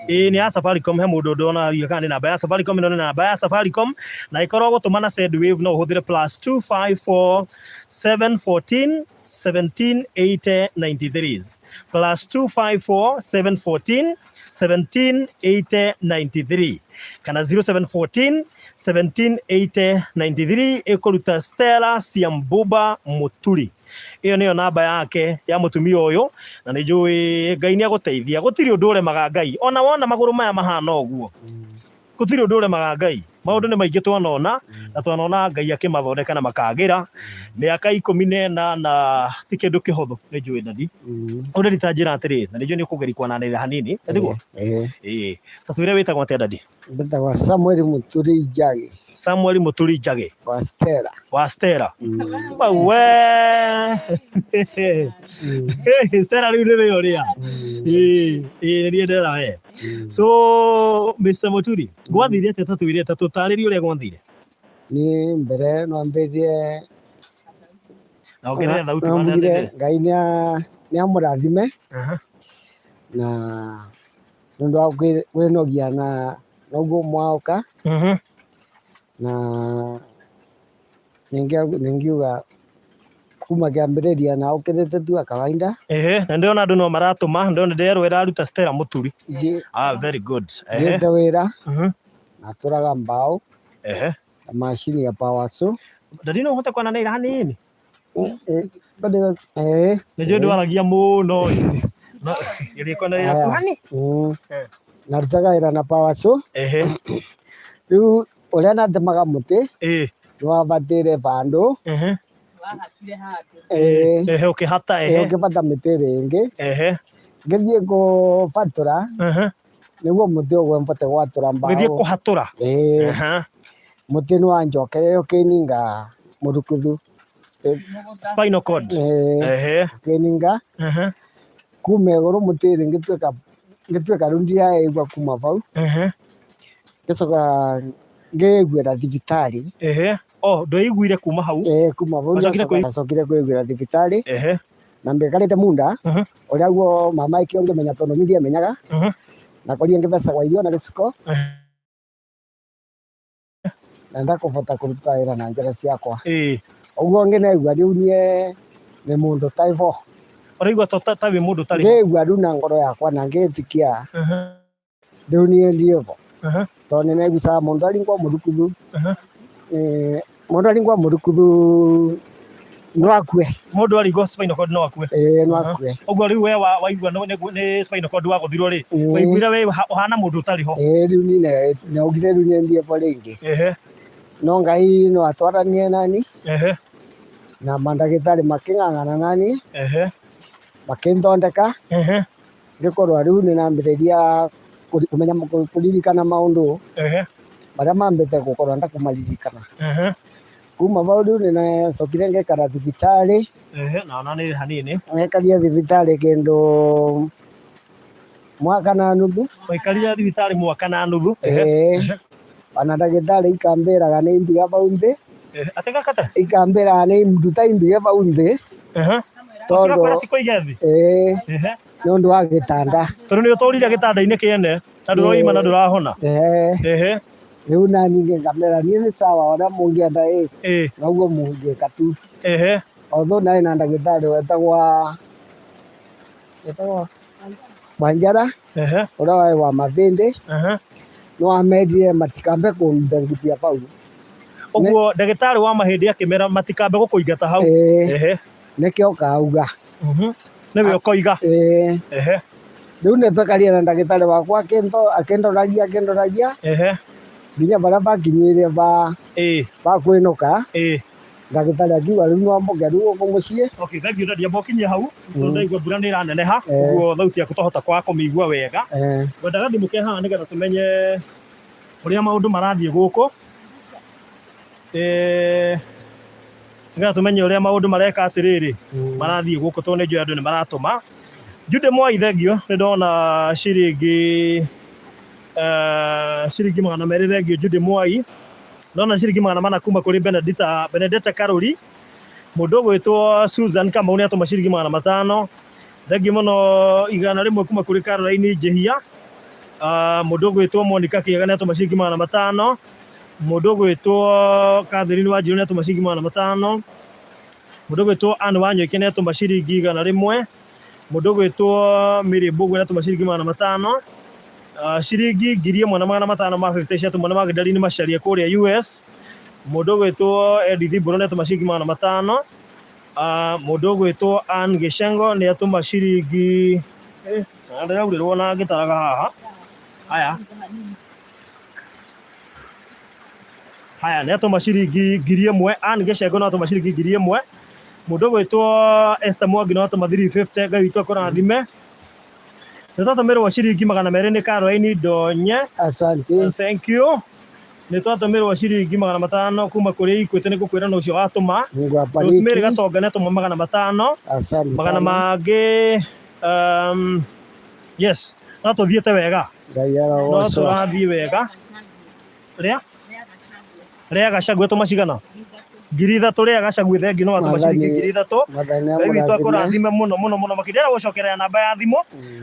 Speaker 1: Ĩĩ nĩ ya Safaricom he mũndũ ndona ariũa kana nĩ namba ya Safaricom ĩno nĩ namba ya Safaricom na ĩkorwo gũtũma na Sendwave no ũhũthĩre plus 254 714 17 80 93 plus 254 714 17 80 93 kana 0714 17 80 93 ĩkũruta Stella Siambuba Muturi ĩyo nĩyo namba yake ya mũtumia ũyũ na nĩ njũĩ Ngai nĩ agũteithia gũtirĩ ũndũ ũremaga Ngai ona wona magũrũ maya mahana ũguo gũtirĩ ũndũ ũremaga Ngai maũndũ nĩ maingĩ twanona na twanona Ngai akĩmathondeka na makagĩra mĩaka 18 ti kĩndũ kĩhũthũ nĩ njũĩ daddy ũrĩ ta njĩra atĩrĩ na nĩ njũĩ nĩ ũkũgeria kwananĩrĩra hanini tiguo ĩĩ ta twĩre wĩtagwo atĩa daddy
Speaker 5: Mbĩtagwo Samuel Mũturi Njagi.
Speaker 1: Samuel Mũturi Njagi.
Speaker 5: Wa Stella.
Speaker 1: Wa Stella. We. Stella rĩu nĩwe ũrĩa. Ĩĩ, ĩĩ nĩ niĩ ndera we. So Mr. Mũturi, gwathire atĩa ta twĩre ta tũtarĩrie ũrĩa gwathire.
Speaker 5: Niĩ mbere no ambĩtie
Speaker 1: Na ongerere thauti
Speaker 5: no mbugire Ngai nĩ amũrathime na nĩ ũndũ wa kwĩnogia na noguo mwaũka na ningiuga kuma kĩambĩrĩria na ũkĩrĩte tu wa kawaida.
Speaker 1: Ehe, na ndĩrona andũ no maratũma, ndĩrona ndĩrerwo ĩraruta Stella Mũturi. Ah, very good. Ehe.
Speaker 5: Thiĩte wĩra na tũraga mbaũ na macini ya power saw.
Speaker 1: Daddy no ũhote kwananĩra hanini?
Speaker 5: Nĩ
Speaker 1: Nĩ njũĩ ndwaragia mũno. No, geria kwananĩra tu hani.
Speaker 5: Narutaga wĩra na power saw.
Speaker 1: Ehe.
Speaker 5: Rĩu ũrĩa natemaga mũtĩ
Speaker 1: Ĩĩ.
Speaker 5: nĩ wabatĩre bandũ.
Speaker 1: Ehe.
Speaker 5: Ĩĩ.
Speaker 1: Ehe, ũkĩhata ehe.
Speaker 5: Ũkĩbata mĩtĩ ĩrĩa ĩngĩ.
Speaker 1: Ehe.
Speaker 5: Ngĩthiĩ kũbatũra
Speaker 1: Ehe.
Speaker 5: nĩguo mũtĩ ũgwe mbote gwatũra mbaũ.
Speaker 1: Ũgĩthiĩ kũhatũra.
Speaker 5: Ĩĩ.
Speaker 1: Ehe.
Speaker 5: Mũtĩ nĩ wanjokereire ũkĩninga mũrukuthu.
Speaker 1: Spinal cord.
Speaker 5: Ĩĩ.
Speaker 1: Ehe.
Speaker 5: Ũkĩninga.
Speaker 1: Ehe.
Speaker 5: Kuma igũrũ mũtĩ rĩ ngĩtuĩka ngĩtuĩka rĩu ndiraigua kuma bau.
Speaker 1: Ehe.
Speaker 5: Ngĩcoka ngĩiguĩra thibitarĩ.
Speaker 1: Ehe. Oh, ndweiguire kuma hau?
Speaker 5: Ĩĩ kuma bau
Speaker 1: Wacokire kũi-
Speaker 5: ndacokire kwĩiguĩra thibitarĩ.
Speaker 1: Ehe.
Speaker 5: Na mbikarĩte munda ũrĩa guo mama ĩkĩo ngĩmenya tondũ niĩ ndiamenyaga. Na korie ngĩthecagwo irio na gĩciko. Na ndakũbota kũruta wĩra na njĩra ciakwa.
Speaker 1: Ĩĩ.
Speaker 5: Ũguo ngĩnaigua rĩu niĩ nĩ mũndũ ũtarĩ bo.
Speaker 1: Ũraigua ta wĩ mũndũ ũtarĩ ho?
Speaker 5: Ngĩigua rĩu na ngoro yakwa na ngĩĩtĩkia rĩu niĩ ndiĩ bo. Tondũ nĩ naigucaga mũndũ aringwo mũrukuthu, mũndũ aringwo mũrukuthu no akue.
Speaker 1: Mũndũ aringwo spinal cord no akue?
Speaker 5: Ĩĩ no akue.
Speaker 1: Ũguo rĩu we waigua nĩ spinal cord wagũthirwo rĩ, waiguire we ũhana mũndũ ũtarĩ ho?
Speaker 5: Ĩĩ rĩu niĩ naugire rĩu niĩ ndiĩ bo rĩngĩ. No Ngai no atwaranie nani na mandagĩtarĩ makĩng'ang'ana nani makĩnthondeka ngĩkorwo rĩu nĩ nambĩrĩria kũmenya kũririkana maũndũ marĩa mambĩte gũkorwo ndakũmaririkana. Kuma bau rĩu nĩ nacokire ngĩikara thibitarĩ.
Speaker 1: Na ona nĩ hanini.
Speaker 5: Ngaikarire thibitarĩ kĩndũ mwaka na nuthu.
Speaker 1: Waikarire thibitarĩ mwaka na nuthu.
Speaker 5: Ĩĩ. Ona ndagĩtarĩ ikambĩraga nĩ mbia bau nthĩ.
Speaker 1: Atĩ gakate?
Speaker 5: Ikambĩraga nĩ nduta imbige bau nthĩ.
Speaker 1: Tondũ cikũige thĩ?
Speaker 5: Ĩĩ. Nĩ ũndũ wa gĩtanda.
Speaker 1: Tondũ nĩ ũtũrire gĩtanda-inĩ kĩene na ndũroima na ndũrahona.
Speaker 5: Ĩĩ. Rĩu na niĩ ngamera niĩ nĩ sawa ũrĩa mũngĩenda ĩ. Noguo mũngĩka tu. Although naĩ na ndagĩtarĩ wetagwa wetagwa Wanjara ũrĩa warĩ wa mabĩndĩ nĩ wamerire matikambe kũndengutia bau.
Speaker 1: Ũguo ndagĩtarĩ wa mahĩndĩ akĩmera matikambe gũkũingata hau.
Speaker 5: Ĩĩ, nĩkĩo kauga.
Speaker 1: Nĩwe ũkoiga.
Speaker 5: Ĩĩ. Rĩu nĩ twekaria na ndagĩtarĩ wakwa akĩndoragia akĩndoragia nginya barĩa bakinyĩire ba ba kwĩnũka. Ndagĩtarĩ akiuga rĩu no amũke rĩu gũkũ mũciĩ.
Speaker 1: Okay, thank you Daddy, amba ũkinyie hau tondũ ndaigua mbura nĩ ĩraneneha ũguo thauti yaku twahota kwaga kũmĩigua wega. Ngwenda gathimũ ke haha nĩgetha tũmenye ũrĩa maũndũ marathiĩ gũkũ. Nĩgetha tũmenye ũrĩa maũndũ mareka atĩrĩrĩ marathiĩ gũkũ tondũ nĩ njũĩ andũ nĩ maratũma. Jude Mwai thengiũ nĩ ndona ciringi ciringi 200 thengiũ Jude Mwai. Ndona ciringi 400 kuma kũrĩ Benedita, Benedetta Karũri. Mũndũ ũgwĩtwo Susan Kamau nĩ atũma ciringi 500. Thengiũ mũno 100 kuma kũrĩ Caroline Njĩhia. Mũndũ ũgwĩtwo Monica Kĩaga nĩ atũma ciringi 500. Mũndũ ũgwĩtwo Catherine Wanjiru nĩ atũma ciringi 500. Mũndũ ũgwĩtwo Ann Wanyoike nĩ atũma ciringi 100. Mũndũ ũgwĩtwo Mary Mbũgua nĩ atũma ciringi 500. Ciringi 1500 ma 50 ciatũmwo nĩ Magdalene Macharia kũrĩa US. Mũndũ ũgwĩtwo Edith Mbũrũ nĩ atũma ciringi 500. Mũndũ ũgwĩtwo Ann Gĩcengo nĩ atũma ciringi, na ndĩraurĩrwo na ngĩtaraga haha. Haya. Haya, nĩ atũma ciringi 1000. Ann Gĩcengo nĩ atũma ciringi 1000. Mũndũ ũgwĩtwo Esther Mwangi nĩ atũma 350. Ngai witũ akũrathime. Nĩ twatũmĩrwo ciringi 200 nĩ Caroline Ndonye.
Speaker 5: Asante.
Speaker 1: Thank you. Nĩ twatũmĩrwo ciringi 500 kuma kũrĩ Equity, nĩ ngũkwĩra nũ ũcio watũma.
Speaker 5: Mungu abariki.
Speaker 1: Rosemary Gatonga nĩ atũma 500.
Speaker 5: Asante
Speaker 1: Magana
Speaker 5: sana.
Speaker 1: mangĩ yes, no tũthiĩte wega.
Speaker 5: Ngai
Speaker 1: No
Speaker 5: arogocwo.
Speaker 1: tũrathiĩ wega. Rĩa? Rĩa Gachagua tũma cigana? 3000 rĩa Gachagua thengi no atũma ciringi 3000.
Speaker 5: Mwathani
Speaker 1: Ngai witũ
Speaker 5: amũrathime.
Speaker 1: akũrathime mũno mũno mũno makĩria. Ndĩrenda gũcokerera namba ya thimũ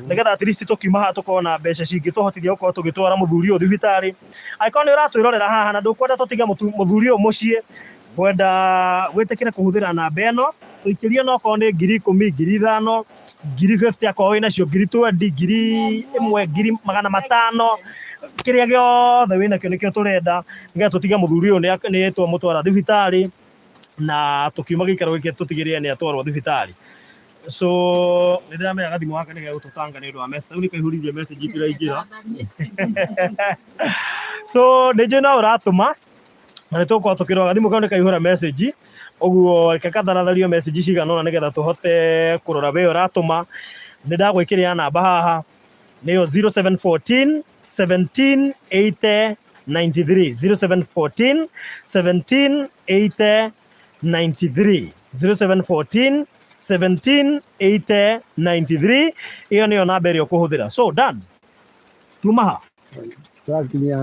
Speaker 1: nĩgetha at least tũkiuma haha tũkorwo na mbeca cingĩtũhotithia gũkorwo tũgĩtwara mũthuri ũyũ thibitarĩ. Angĩkorwo nĩ ũratwĩrorera haha na ndũkwenda tũtige mũthuri ũyũ mũciĩ, ngwenda wĩtĩkĩre kũhũthĩra namba ĩno, tũikĩrie no okorwo nĩ 10,000, 5,000, 50,000 akorwo wĩnacio, 20,000, 1000, 500,000, kĩrĩa gĩothe wĩnakĩo nĩkĩo tũrenda, nĩgetha tũtige mũthuri ũyũ nĩ twamũtwara thibitarĩ, na tũkiuma gĩikaro gĩkĩ tũtigĩrĩre nĩ atwarwo thibitarĩ. So nĩ ndĩramenya gathimũ gaka nĩ gegũtũtanga nĩ ũndũ wa message, rĩu nĩ kaihũririe message ĩraingĩra. So nĩ njũĩ no ũratũma, na nĩ tũgũkorwo tũkĩrora gathimũ kau nĩ kaihũra message, ũguo reke katharathario message cigana ũna nĩgetha tũhote kũrora we ũratũma. Nĩ ndagwĩkĩrĩra namba haha, nĩyo 0714 17 80 93, 0714 17 80 93, 0714 17 80 93, ĩyo nĩyo namba ĩrĩa ũkũhũthĩra. So Dan, tuma ha?
Speaker 5: Twakinya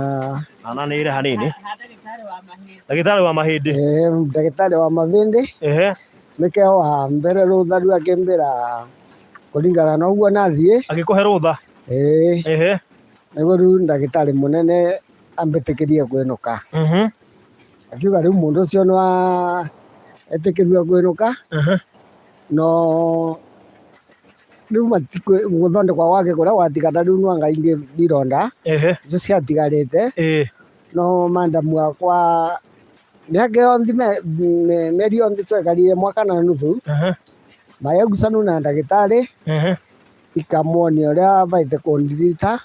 Speaker 1: Ana nĩ ire hanini. Ndagĩtarĩ wa mahĩndĩ.
Speaker 5: Ndagĩtarĩ wa mahĩndĩ. Nĩkĩo wa mbere rũtha rĩu akĩmbĩra kũringana na ũguo nathiĩ.
Speaker 1: Agĩkũhe rũtha?
Speaker 5: Ĩĩ. Nĩguo rĩu ndagĩtarĩ mũnene ambĩtĩkĩrie kwĩnũka. Akiuga rĩu mũndũ ũcio nĩ wa etĩkĩrio kwĩnũka, no rĩu gũthondekwo gwake kũrĩa gwatigara rĩu no anga ingĩ ironda icio ciatigarĩte, no madam wakwa mĩaka yonthe mĩeri yonthe twekarire mwaka na nuthu, mayagucanu na ndagĩtarĩ ikamuonia ũrĩa abaite kũndirita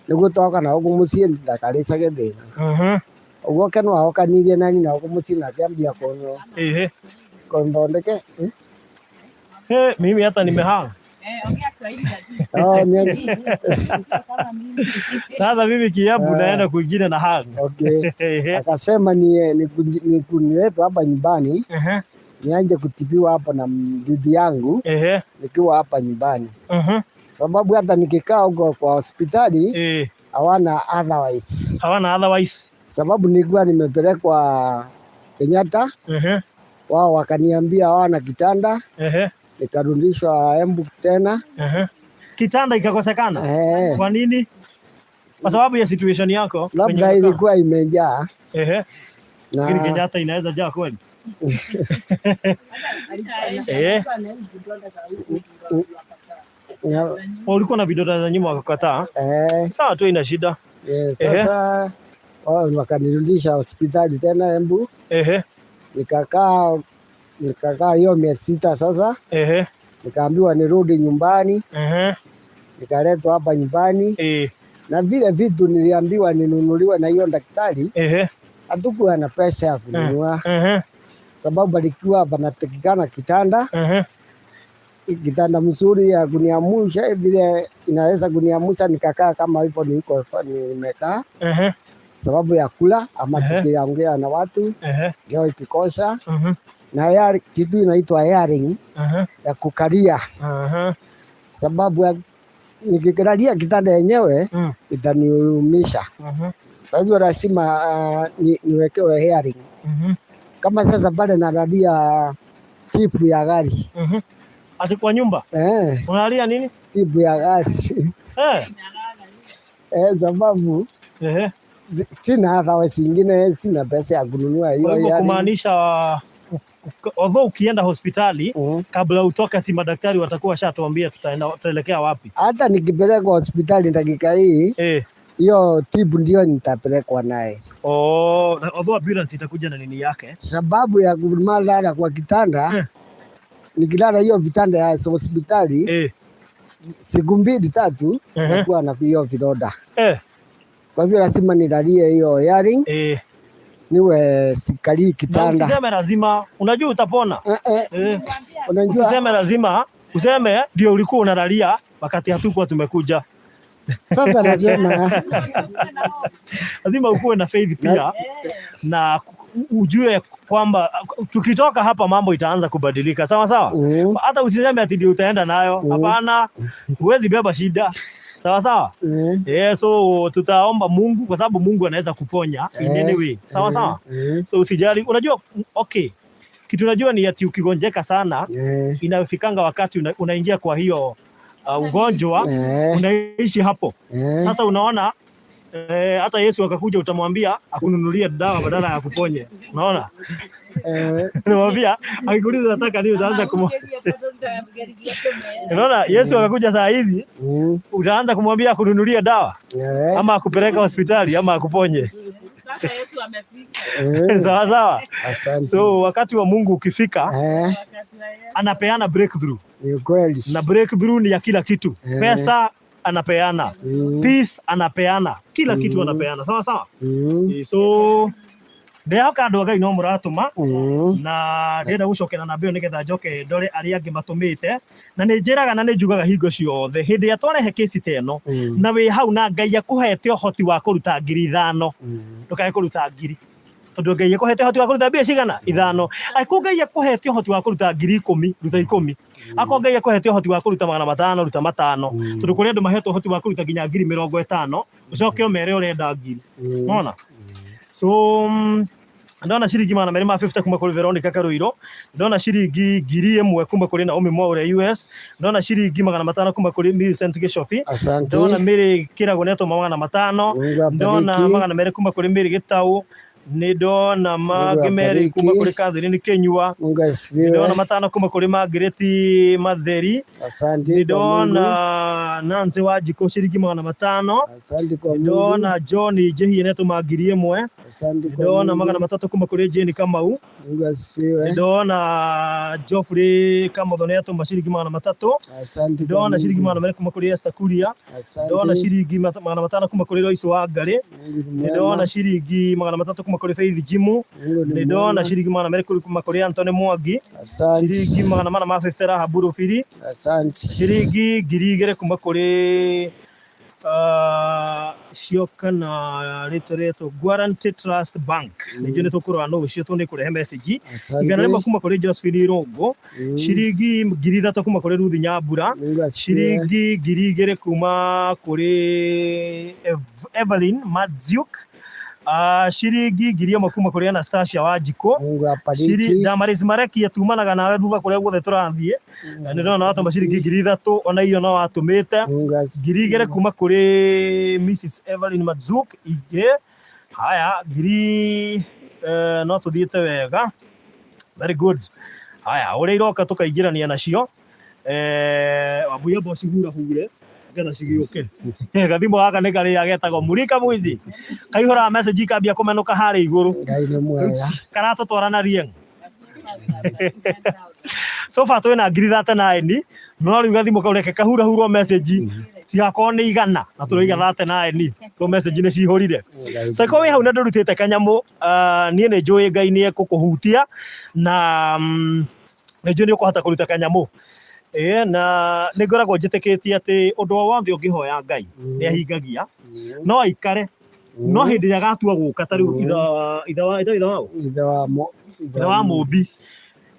Speaker 5: nĩguo twoka na gũkũ mũciĩ ndakarĩcage thĩna. Ũguo Ken wahokanirie na nyina gũkũ mũciĩ na akĩambia kũnthondeke.
Speaker 1: Hey, mimi hata nimehang.
Speaker 5: Oh, ni
Speaker 1: Sasa mimi Kiambu naenda kwingine na hang.
Speaker 5: Okay. Akasema ni kuniletwa hapa nyumbani nianje kutibiwa hapa na bibi yangu nikiwa hapa nyumbani. Sababu hata nikikaa huko kwa hospitali hawana otherwise.
Speaker 1: Hawana otherwise.
Speaker 5: Sababu nilikuwa nimepelekwa Kenyatta. Wao wakaniambia hawana kitanda. Nikarudishwa Embu tena.
Speaker 1: Kitanda ikakosekana? Kwa nini? Kwa sababu ya situation yako.
Speaker 5: Labda ilikuwa imejaa.
Speaker 1: Lakini Kenyatta inaweza jaa kweli? Eh, ulikuwa na vidonda za nyuma wakakataa.
Speaker 5: Eh.
Speaker 1: Sawa tu, ina shida.
Speaker 5: Eh, sasa wao wakanirudisha hospitali tena Embu. Nikakaa hiyo miezi 6 sasa. Nikaambiwa nirudi nyumbani. Nikaletwa hapa nyumbani. Na vile vitu niliambiwa ninunuliwe na hiyo daktari. Hatukuwa na pesa ya kununua. Sababu alikuwa panatakikana kitanda. Kitanda mzuri ya kuniamusha, vile inaweza kuniamusha nikakaa kama hivyo niko nimekaa. Sababu ya kula ama tukiongea na watu leo ikikosa. Na kitu inaitwa airing ya kukalia. Sababu ya nikikalia kitanda yenyewe itaniumisha. Kwa hivyo lazima niwekewe airing. Kama sasa pale nalalia tipu ya gari.
Speaker 1: Ati kwa nyumba? Unalalia nini?
Speaker 5: Tipu ya gari. Sababu sina hata zingine, sina pesa ya kununua hiyo.
Speaker 1: Kwa hivyo kumaanisha although ukienda hospitali kabla utoke, si madaktari watakuwa washatuambia tutaelekea wapi?
Speaker 5: Hata nikipelekwa hospitali dakika hii, hiyo tibu ndio nitapelekwa naye.
Speaker 1: Oh, na although ambulance itakuja na nini yake?
Speaker 5: Sababu ya kulala kwa kitanda, nikilala hiyo vitanda ya hospitali, siku 2 3 nakuwa na hiyo vidonda. Kwa hivyo lazima nilalie hiyo airing. Niwe sikalii kitanda.
Speaker 1: Na usiseme lazima, unajua utapona.
Speaker 5: Unajua
Speaker 1: Usiseme lazima, useme ndio ulikuwa unalalia wakati hatukuwa tumekuja.
Speaker 5: Sasa lazima
Speaker 1: lazima ukuwe na faith pia na ujue kwamba tukitoka hapa mambo itaanza kubadilika. Sawa sawa? Hata usiseme ati ndio utaenda nayo. Hapana, huwezi beba shida. Sawa sawa? So tutaomba Mungu kwa sababu Mungu anaweza kuponya in any way. Sawa sawa? So usijali. Unajua, okay. Kitu unajua ni ati ukigonjeka sana, inafikanga wakati unaingia kwa hiyo ugonjwa, unaishi hapo. Sasa unaona hata Yesu akakuja utamwambia akununulie dawa badala ya kuponye. Unaona? Unamwambia akikuuliza nataka nini utaanza Unaona Yesu akakuja saa hizi, utaanza kumwambia akununulie dawa ama akupeleka hospitali ama akuponye.
Speaker 2: Sasa Yesu amefika.
Speaker 1: Sawa sawa.
Speaker 5: Asante.
Speaker 1: So wakati wa Mungu ukifika, anapeana breakthrough.
Speaker 5: Ni kweli.
Speaker 1: Na breakthrough ni ya kila kitu. Pesa anapeana. Peace anapeana. Kila kitu anapeana. Sawa sawa? So ndehoka andũ a Ngai no mũratũma, na ndĩrenda gũcokera namba ĩyo nĩgetha njoke ndore arĩa angĩ matũmĩte, na nĩ njĩraga na nĩ njugaga hingo ciothe hĩndĩ ĩrĩa twarehe kesi ta ĩno, na wĩ hau na Ngai akũhete ũhoti wa kũruta ngiri 5, ndũkae kũruta ngiri, tondũ Ngai akũhete ũhoti wa kũruta mbia cigana? 5. Angĩkorwo Ngai akũhete ũhoti wa kũruta ngiri 10, ruta 10. Akorwo Ngai akũhete ũhoti wa kũruta magana matano, ruta 5. Tondũ kũrĩ andũ mahetwo ũhoti wa kũruta nginya ngiri 50, ũcoke ũmere ũrenda ngiri. Unaona? So ndona ciringi magana merĩ ma 50 kuma kũrĩ Veronica Karuiro, ndona ciringi ngiri ĩmwe kuma kũrĩ Naomi Mwaure US, ndona ciringi magana matano kuma kũrĩ Millicent Gichobi,
Speaker 5: Asante.
Speaker 1: ndona Mary Kĩrago nĩatũma magana matano,
Speaker 5: Mungu abariki.
Speaker 1: ndona magana merĩ kuma kũrĩ Mary Gĩtaũ, nĩ ndona mangĩ
Speaker 5: Mungu
Speaker 1: merĩ
Speaker 5: abariki.
Speaker 1: kuma kũrĩ Catherine Kĩnyua,
Speaker 5: Mungu asifiwe.
Speaker 1: nĩ ndona matano kuma kũrĩ Margaret Matheri,
Speaker 5: Asante
Speaker 1: nĩ
Speaker 5: kwa Mungu.
Speaker 1: ndona Nancy Wanjikũ ciringi magana matano,
Speaker 5: Asante kwa
Speaker 1: nĩ
Speaker 5: Mungu.
Speaker 1: ndona John Njihie nĩatũma ngiri ĩmwe,
Speaker 5: Asante
Speaker 1: nĩ
Speaker 5: kwa
Speaker 1: ndona
Speaker 5: Mungu.
Speaker 1: magana matatũ kuma kũrĩ Jane Kamau,
Speaker 5: Mungu asifiwe.
Speaker 1: nĩ ndona Geoffrey Kamotho nĩatũma ciringi magana matatũ,
Speaker 5: Asante
Speaker 1: nĩ
Speaker 5: kwa
Speaker 1: ndona ciringi
Speaker 5: Mungu.
Speaker 1: magana merĩ kuma kũrĩ Esther Kuria,
Speaker 5: Asante.
Speaker 1: ndona ciringi magana matano kuma kũrĩ Lois Wangari,
Speaker 5: Mungu ni
Speaker 1: nĩ
Speaker 5: mwema.
Speaker 1: ndona ciringi magana matatũ kuma kũrĩ Faith Jimu,
Speaker 5: Mungu ni
Speaker 1: nĩ ndona
Speaker 5: mwema.
Speaker 1: ciringi magana merĩ kuma kũrĩ Anthony Mwangi,
Speaker 5: Asante.
Speaker 1: ciringi magana mana ma 50 Rahabu Rũbiri,
Speaker 5: Asante.
Speaker 1: ciringi ngiri igĩrĩ kuma kũrĩ cioka na rĩtwa rĩetwo Guarantee Trust Bank. Nĩnjũĩ nĩ tũkũrora nũ ũcio tondũ nĩ kũrehe message.
Speaker 5: Asante.
Speaker 1: Igana rĩmwe kuma kũrĩ Josephine Irũngũ, ciringi ngiri ithatũ kuma kũrĩ Ruth Nyambura,
Speaker 5: Mungu asifiwe.
Speaker 1: ciringi ngiri igĩrĩ kuma kũrĩ Evelyn Madziuk, ciringi ngiri ĩmwe kuma kũrĩ Anastasia Wanjikũ.
Speaker 5: Mungu abariki.
Speaker 1: Damaris Mareki tumanaga nawe thutha kũrĩa guothe tũrathiĩ. Na nĩ ndĩrona watũma ciringi ngiri ithatũ, ona iyo no watũmĩte.
Speaker 5: Mungu asifiwe.
Speaker 1: Ngiri igĩrĩ kuma kũrĩ Mrs Evelyn Madziuk ingĩ. Haya, ngiri no tũthiĩte wega. Very good. Haya, ũrĩa iroka tũkaingĩrania nacio. Eh, Wambui amba ũcihurahure nĩgetha cigĩũke. Gathimũ gaka nĩ karĩa getagwo Mulika Mwizi. Kaihũraga message ikambia kũmenũka harĩa igũrũ.
Speaker 5: Ngai nĩ mwega.
Speaker 1: Karatũtwara na rieng. So far twĩna ngiri 39 no rĩu gathimũ kau reke kahurahurwo message tigakorwo nĩ igana na tũroiga 39 to message nĩ cihũrire.
Speaker 5: Ngai
Speaker 1: So ĩkorwo wĩ hau na ndũrutĩte kanyamũ, ah, niĩ nĩ njũĩ Ngai nĩ ekũkũhutia na nĩ njũĩ nĩ ũkũhota kũruta kanyamũ. Ĩĩ na nĩ ngoragwo njĩtĩkĩtie atĩ ũndũ o wothe ũngĩhoya Ngai nĩ ahingagia, no aikare no hĩndĩ ĩrĩa agatua gũka ta rĩu ithe wa ithe wa ithe wa
Speaker 5: Ithe wa
Speaker 1: ithe wa Mũmbi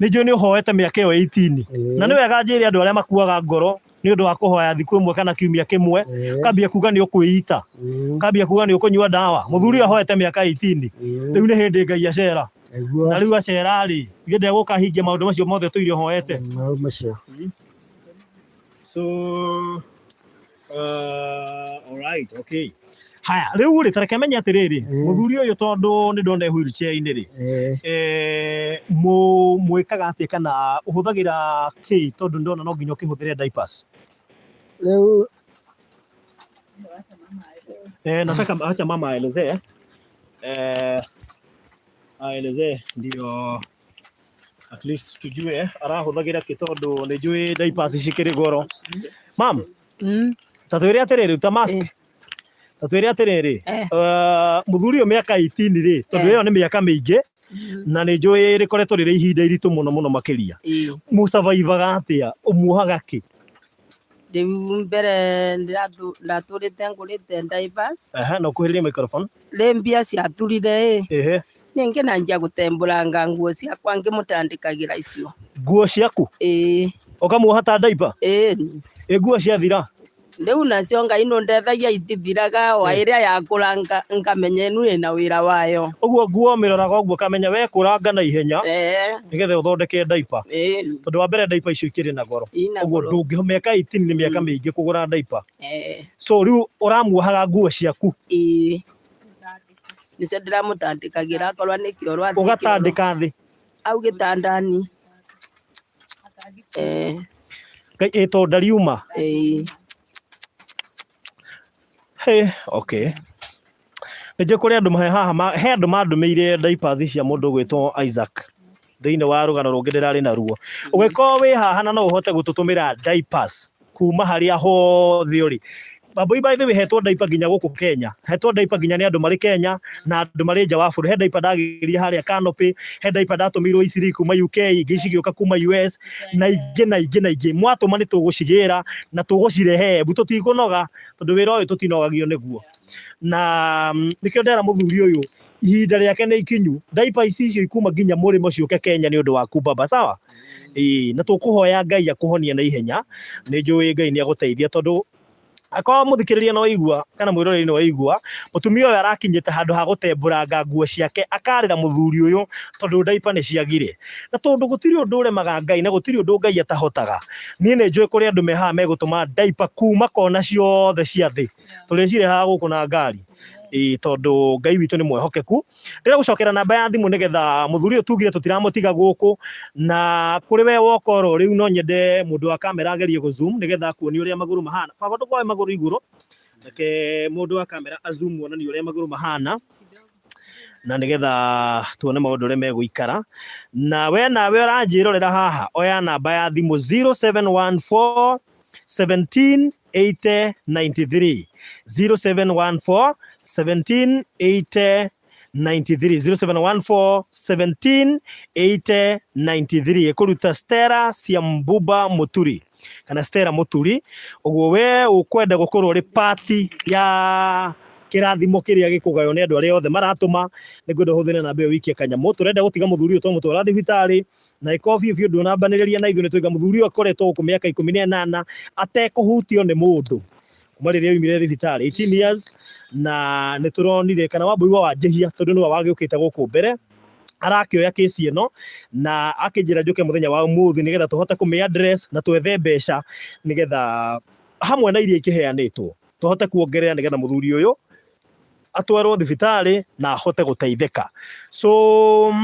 Speaker 1: nĩ njũĩ nĩ ũhoete mĩaka ĩyo 18 na nĩ wega njĩre andũ arĩa makuaga ngoro nĩ ũndũ wa kũhoya thikũ ĩmwe kana kiumia kĩmwe ũkambia kuga nĩ ũkwĩita ũkambia kuga nĩ ũkũnyua ndawa mũthuri ũyũ ahoete mĩaka 18 rĩu nĩ hĩndĩ Ngai acera na rĩu acera rĩ ithe ndegũka ahingie maũndũ macio mothe tũire ũhoete.
Speaker 5: Maũndũ macio.
Speaker 1: So all right, okay. Haya, rĩu rĩ ta reke menye atĩrĩrĩ, mũthuri ũyũ tondũ nĩ ndona e wheelchair-inĩ rĩ, mwĩkaga atĩa kana ũhũthagĩra kĩ tondũ ndona no nginya ũkĩhũthĩre diapers?
Speaker 5: Rĩu
Speaker 1: Nataka acha mama aelezee. Aelezee ndio at least tujue arahũthagĩra kĩ tondũ nĩ njũĩ diapers cikĩrĩ goro. Mam, ta twĩre atĩrĩrĩ, ta mask. Ta twĩre atĩrĩrĩ, mũthuri ũyũ mĩaka 18 rĩ, tondũ ĩyo nĩ mĩaka mĩingĩ na nĩ njũĩ rĩkoretwo rĩrĩ ihinda iritũ mũno mũno makĩria. Mũcabaivaga atĩa? Ũmuohaga kĩ?
Speaker 4: Rĩu mbere ndatũrĩte ngũrĩte diapers.
Speaker 1: Aha, na ũkuhĩrĩrie microphone.
Speaker 4: Rĩ mbia ciaturire ĩ. Ningĩ na njia gũtembũranga nguo ciakwa ngĩmũtandĩkagĩra icio.
Speaker 1: Nguo ciaku?
Speaker 4: Ĩĩ.
Speaker 1: Ũkamuoha ta diaper?
Speaker 4: Ĩĩ.
Speaker 1: Ĩ nguo ciathira?
Speaker 4: Rĩu nacio Ngai nũndethagia itithiraga o ĩrĩa yakũra ngamenya ĩno ĩna wĩra wayo.
Speaker 1: Ũguo nguo ũmĩroraga ũguo ũkamenya we kũranga na ihenya nĩgetha ũthondeke diaper. Tondũ wa mbere diaper icio ikĩrĩ na goro.
Speaker 4: Ina
Speaker 1: Ũguo
Speaker 4: goro.
Speaker 1: ndũngĩ mĩaka 18 nĩ mĩaka mĩingĩ kũgũra diaper. So rĩu ũramuohaga nguo ciaku?
Speaker 4: Ĩĩ. Nĩcio ndĩramũtandĩkagĩra akorwo nĩ kĩoro athiĩ kĩoro.
Speaker 1: Ũgatandĩka thĩ?
Speaker 4: Hau gĩtandani.
Speaker 1: Ngai ĩ tondũ ndariuma?
Speaker 4: Ĩĩ.
Speaker 1: Hey, okay. Nĩ njũĩ kũrĩ andũ he haha he andũ mandũmĩire diapers cia mũndũ ũgwĩtwo Isaac thĩinĩ wa rũgano rũngĩ ndĩrarĩ naruo. Ũngĩkorwo wĩ haha na no ũhote gũtũtũmĩra diapers kuma harĩa hothe ũrĩ. Bambui by the way hetwo diaper nginya gũkũ Kenya. Hetwo diaper nginya nĩ andũ marĩ Kenya na andũ marĩ nja wa bũrũri. He diaper ndagĩrire harĩa Canopy, he diaper ndatũmĩirwo Eastleigh kuma UK, ingĩ cigĩũka kuma US na ingĩ na ingĩ na ingĩ. Mwatũma nĩ tũgũcigĩra na tũgũcirehe Embu, tũtikũnoga tondũ wĩra ũyũ tũtinogagio nĩguo. Na nĩkĩo ndera mũthuri ũyũ ihinda rĩake nĩ ikinyu. Diaper ici icio ikuma nginya mũrĩmo ciũke Kenya nĩ ũndũ waku baba, sawa? Ĩĩ, na tũkũhoya Ngai akũhonie na ihenya. Nĩ njũĩ Ngai nĩ agũteithia tondũ akorwo mũthikĩrĩria no aigua kana mwĩroreri no aigua, mũtumia ũyũ arakinyĩte handũ ha gũtembũranga nguo ciake akarĩra mũthuri ũyũ tondũ diaper nĩ ciagire. Na tondũ gũtirĩ ũndũ ũremaga Ngai na gũtirĩ ũndũ Ngai atahotaga, niĩ nĩ njũĩ kũrĩ andũ me haha megũtũma diaper kuma kona ciothe cia thĩ. Tũrĩcirehaga gũkũ na ngari. Ĩĩ tondũ Ngai witũ nĩ mwehokeku. Ndĩrenda gũcokera namba ya thimũ nĩgetha mũthuri ũyũ tugire tũtiramũtiga gũkũ, na kũrĩ we woka oro rĩu no nyende mũndũ wa kamera agerie gũ zoom nĩgetha akuonie ũrĩa magũrũ mahana. Baba ndũkoe magũrũ igũrũ, reke mũndũ wa kamera a zoom onanie ũrĩa magũrũ mahana na nĩgetha tuone maũndũ ũrĩa megũikara. Na we nawe ũranjĩrorera haha, oya namba ya thimũ 0714 17 80 93 0714 17 80 93 0714 17 80 93 ĩkũruta Stella Siambuba Muturi kana Stella Muturi. Ũguo we ũkwenda gũkorwo ũrĩ part ya kĩrathimo kĩrĩa gĩkũgaywo nĩ andũ arĩa othe maratũma, nĩ ngwenda ũhũthĩre namba ĩyo wikie kanyamũ. Tũrenda gũtiga mũthuri ũyũ twamũtwara thibitarĩ na ĩkorwo biũ biũ ndũnambanĩrĩria na ithuĩ nĩ tũiga mũthuri ũyũ akoretwo gũkũ mĩaka 18 atekũhutio nĩ mũndũ kuma rĩrĩa oimire thibitarĩ 18 years, na nĩ tũronire kana Wambui wa Wanjĩhia tondũ nĩwe wagĩũkĩte gũkũ mbere arakĩoya kesi ĩno na akĩnjĩra njũke mũthenya wa ũmũthĩ nĩgetha tũhote kũmĩ address na twethe mbeca nĩgetha hamwe na iria ikĩheanĩtwo tũhote kuongerera nĩgetha mũthuri ũyũ atwarwo thibitarĩ na ahote gũteithĩka. So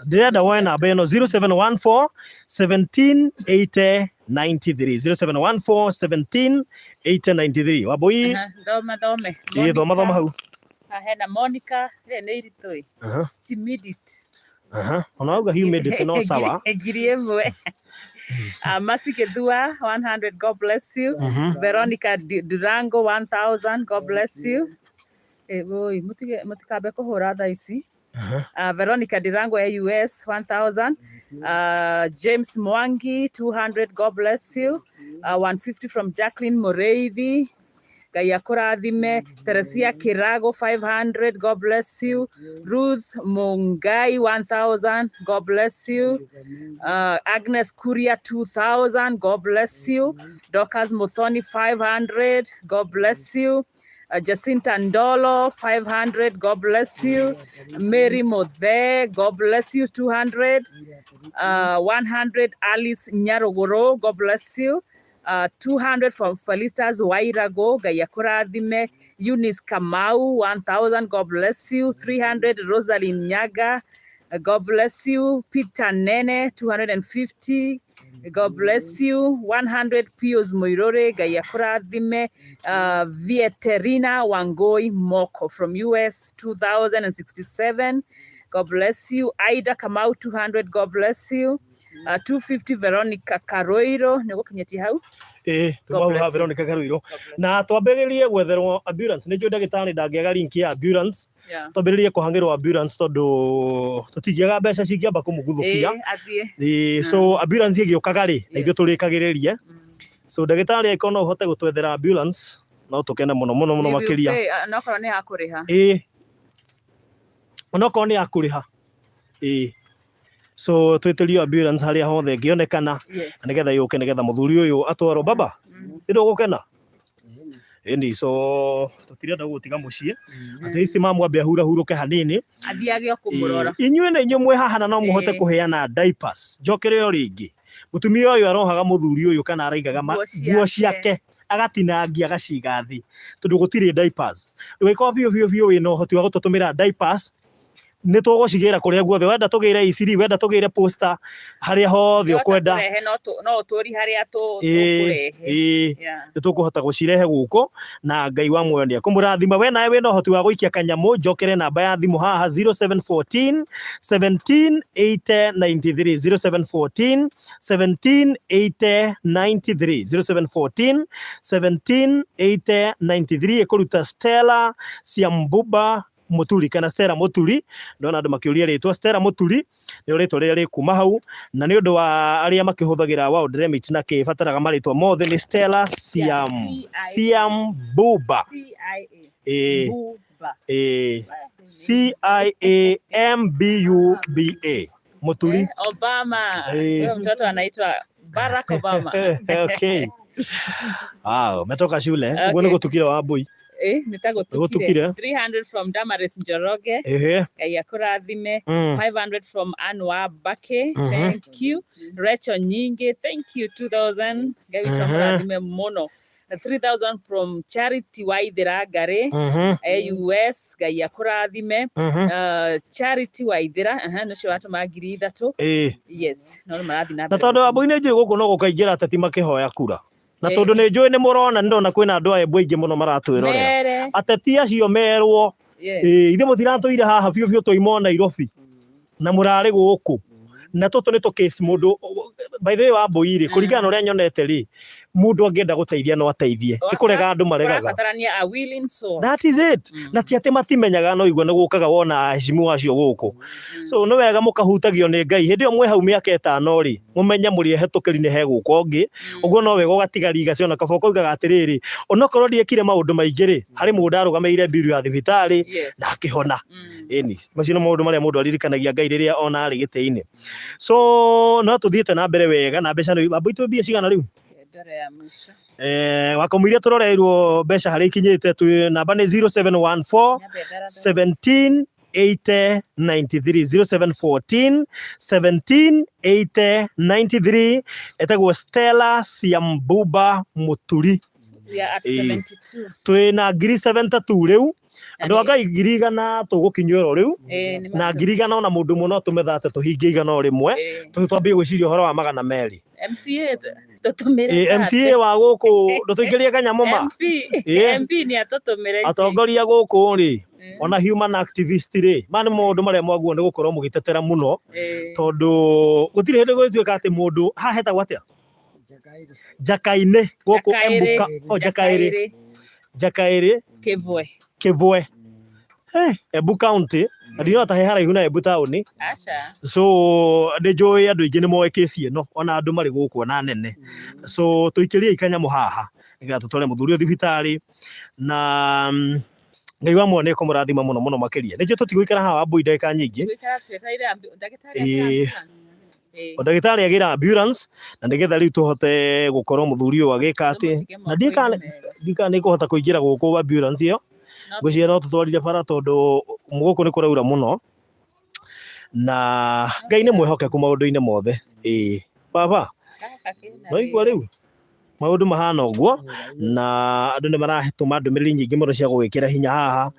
Speaker 1: Ndĩrenda woe namba ĩno 0714 17 80 93, 0714 17 80 93. Wambũi.
Speaker 2: Aha, thoma thome.
Speaker 1: Ĩ, thoma thoma hau.
Speaker 2: Haha hena Monica, ĩrĩa nĩ iritũ ĩ. Humidity.
Speaker 1: Aha. Ona wauga humidity no sawa.
Speaker 2: 1000. Mercy Githua 100, God bless you. Veronica Durango 1000, God bless you. Eh, woi, mutige mutikambe kuhura thaa ici. Veronica Dirango ya US 1000. James Mwangi 200, God bless you. 150 from Jacqueline Mureithi. Ngai akũrathime. Teresia Kirago 500, God bless you. Ruth Mungai 1000, God bless you. Agnes Kuria 2000, God bless you. Dorcas Muthoni 500, God bless you. Jacinta Ndolo 500, God bless you. Mary Mothe, God bless you, 200. 100 Alice Nyarogoro, God bless you. 200 from Felicitas Wairago, Ngai akũrathime. Eunice Kamau 1000, God bless you. 300 Rosalind Nyaga, God bless you. Peter Nene 250, God bless you. 100 Pius Muirore, Ngai akũrathime. Vieterina Wangoi Moko from US 2067, God bless you. Ida Kamau 200, God bless you. 250 Veronica Karoiro, nĩ gũkinyĩtie hau.
Speaker 1: Ĩ.
Speaker 2: God
Speaker 1: Tuma
Speaker 2: bless you.
Speaker 1: Veronica Karuiro.
Speaker 2: God bless
Speaker 1: Na twambĩrĩrie gwetherwo ambulance, nĩ njũĩ ndagĩtarĩ ndangĩaga link ya ambulance.
Speaker 2: You.
Speaker 1: Twambĩrĩrie kũhang'ĩrwo ambulance tondũ tũtingĩaga mbeca cingĩamba kũmũguthũkia.
Speaker 2: Ĩ, athiĩ.
Speaker 1: Ĩ, so ambulance ĩgĩũkaga rĩ, na ithuĩ tũrĩkagĩrĩrie. So ndagĩtarĩ angĩkorwo no ũhote gũtwethera ambulance, no tũkene mũno mũno mũno
Speaker 2: We will
Speaker 1: makĩria.
Speaker 2: pay, no korwo nĩ ya kũrĩha.
Speaker 1: Ĩ, onokorwo nĩ ya kũrĩha, ĩ, so twĩtĩrio ambulance harĩa hothe ĩngĩonekana, nĩgetha yũke, nĩgetha mũthuri ũyũ atwarwo. Baba, nĩ ndũgũkena ĩni? So tũtirenda gũgũtiga mũciĩ, at least mamu ambe ahurahurũke hanini.
Speaker 2: Athiage o kũmũrora.
Speaker 1: Ĩ, inyuĩ nĩ inyuĩ mwĩ haha na no mũhote kũheana diapers. Njokere o rĩngĩ, mũtumia ũyũ arohaga mũthuri ũyũ kana araigaga
Speaker 2: Nguo
Speaker 1: nguo
Speaker 2: ciake.
Speaker 1: Ciake agatinangia agaciga thĩ tondũ gũtirĩ diapers. Ũgĩkorwo biũ biũ biũ wĩna ũhoti wa gũtũtũmĩra diapers, nĩ tũgũcigĩra kũrĩa guothe wenda, tũgĩre Isiri, wenda tũgĩre posta, harĩa hothe
Speaker 2: Wahota
Speaker 1: ũkwenda.
Speaker 2: kũrehe, no ũtũri harĩa
Speaker 1: Ĩ,
Speaker 2: tũkũrehe.
Speaker 1: Ĩ, nĩ tũkũhota gũcirehe gũkũ na Ngai wa muoyo nĩ ekũmũrathima. We nawe wĩna ũhoti wa gũikia kanyamũ, njokere namba ya thimũ haha 0714 17 80 93, 0714 17 80 93, 0714 17 80 93. Ĩkũruta Stella Siambuba Muturi kana Stella Muturi. Ndona andũ makĩũria rĩtwa Stella Muturi nĩ rĩtwa rĩrĩa rĩkuma hau, na nĩ ũndũ wa arĩa makĩhũthagĩra World Remit na kĩbataraga marĩtwa mothe, nĩ Stella Siam
Speaker 2: CIA.
Speaker 1: Siambuba.
Speaker 2: CIA.
Speaker 1: Ĩ.
Speaker 2: Buba.
Speaker 1: Ĩ, Ciambuba Muturi.
Speaker 2: Eh, Obama.
Speaker 1: Eh.
Speaker 2: Huyo mtoto anaitwa Barack Obama.
Speaker 1: Okay. Wow, umetoka shule ũguo nĩ gũtukire Wambui.
Speaker 2: Eh, nĩtagũtukire.
Speaker 1: Gũtukire.
Speaker 2: 300 from Damaris Njoroge.
Speaker 1: Ehe.
Speaker 2: Ngai akũrathime. 500 from Anwar Bake. Thank you. Rachel Nyingi, thank you, 2000. Ngai witũ amũrathime mũno. 3000 from Charity Waithera Ngari, AUS, Ngai akũrathime. Charity Waithera, aha, nĩcio watũma 3000. Yes, no marathiĩ na
Speaker 1: Na
Speaker 2: mbere.
Speaker 1: tondũ Wambui nĩ njũĩ gũkũ no gũkaingĩra ateti makĩhoya kura, na
Speaker 2: Ĩ.
Speaker 1: tondũ nĩ njũĩ nĩ mũrona, nĩ ndona kwĩna andũ a Embu aingĩ mũno maratwĩrorera,
Speaker 2: Mere.
Speaker 1: ateti acio merwo, ĩ, ithuĩ mũtiratũire haha biũ biũ, twaima o Nairobi na mũrarĩ gũkũ, na tũtũ nĩ tũkĩci mũndũ. By the way, Wambui rĩ, kũringana na ũrĩa nyonete rĩ, mũndũ angĩenda gũteithia no ateithie, nĩ kũrega andũ maregaga.
Speaker 2: Kũrabatarania a willing soul.
Speaker 1: That is it. Na ti atĩ matimenyaga, no igua nĩ gũkaga wona aheshimiwa acio gũkũ. So nĩ wega mũkahutagio nĩ Ngai hĩndĩ ĩyo mwĩ hau mĩaka 5 rĩ, mũmenye mũrĩ ehetũkĩri, nĩ hegũka ũngĩ. Ũguo no wega ũgatiga riga ciona kaba ũkoigaga atĩrĩrĩ, onokorwo ndiekire maũndũ maingĩ rĩ, harĩ mũndũ arũgamĩrĩire mbiru ya thibitarĩ na akĩhona. Ĩni, macio nĩ maũndũ marĩa mũndũ aririkanagia Ngai rĩrĩa ona arĩ gĩtĩ-inĩ. So no tũthiĩte na mbere wega na mbeca nĩ Wambui, twĩ mbia cigana rĩu?
Speaker 2: Ndore ya mũico.
Speaker 1: Eh, wakamũiria tũroreirwo mbeca harĩa ikinyĩte, twĩ namba nĩ 0714
Speaker 2: Nyambe ndara.
Speaker 1: 17 80 93, 0714 17 80 93, etagwo Stella Siambuba Muturi.
Speaker 2: We are at
Speaker 1: Ĩ.
Speaker 2: 72.
Speaker 1: Twĩ na 72,000 rĩu. Andũ a Ngai 100,000 tũgũkinyia oro rĩu,
Speaker 2: Ĩĩ, nĩ
Speaker 1: na
Speaker 2: matũ.
Speaker 1: 100,000 ona mũndũ ũmwe no tũme thate tũhingie igana o rĩmwe,
Speaker 2: Ĩĩ.
Speaker 1: Twambie gwĩciria ũhoro wa 200.
Speaker 2: MCA tũtũmĩre
Speaker 1: Ĩĩ,
Speaker 2: thate.
Speaker 1: MCA wa gũkũ ndũtũikĩrie kanyamũ ma.
Speaker 2: MP
Speaker 1: Ĩĩ.
Speaker 2: MP nĩ atũtũmĩre ici.
Speaker 1: Atongoria gũkũ rĩ, ona human activist rĩ, maya nĩ maũndũ marĩa mwaguo nĩ gũkorwo mũgĩtetera mũno, tondũ gũtirĩ hĩndĩ gũgĩtuĩka atĩ mũndũ haha hetagwo atĩa? Njakainĩ gũkũ
Speaker 2: Njakaĩrĩ.
Speaker 1: Embu oh, Njakaĩrĩ. Njakaĩrĩ.
Speaker 2: Kĩbwe.
Speaker 1: Kĩbwe. Hey, Embu County na ndinona ta he haraihu na Embu taũni.
Speaker 2: Aca.
Speaker 1: So nĩ njũĩ andũ aingĩ nĩ moĩ kĩci ĩno ona andũ marĩ gũkũ ona nene, so tũikĩriei kanyamũ haha nĩgetha tũtware mũthuri ũyũ thibitarĩ na Ngai wa muoyo nĩ ekũmũrathima mũno mũno makĩria. Nĩkĩo tũtigũikara haha Wambui ndagĩka nyingĩ.
Speaker 2: Tũikara twetereire ndagĩtarĩ
Speaker 1: Ĩĩ.
Speaker 2: agĩra ambulance. Ĩĩ.
Speaker 1: O ndagĩtarĩ agĩra ambulance na nĩgetha rĩu tũhote gũkorwo mũthuri ũyũ agĩka atĩ
Speaker 2: Tũmũtige
Speaker 1: na ndiũĩ kana
Speaker 2: moko-inĩ mega.
Speaker 1: ndiũĩ kana nĩ kũhota kũingĩra gũkũ ambulance ĩyo.
Speaker 2: No
Speaker 1: Ngwĩciria no tũtwarire bara tondũ gũkũ nĩ kũraura mũno na Ngai nĩ mwĩhokeku maũndũ-inĩ mothe. Ĩĩ. Baba,
Speaker 2: gaka kena
Speaker 1: waigua
Speaker 2: wĩra.
Speaker 1: rĩu maũndũ mahana ũguo na andũ nĩ maratũma ndũmĩrĩri nyingĩ mũno cia gũgwĩkĩra hinya haha.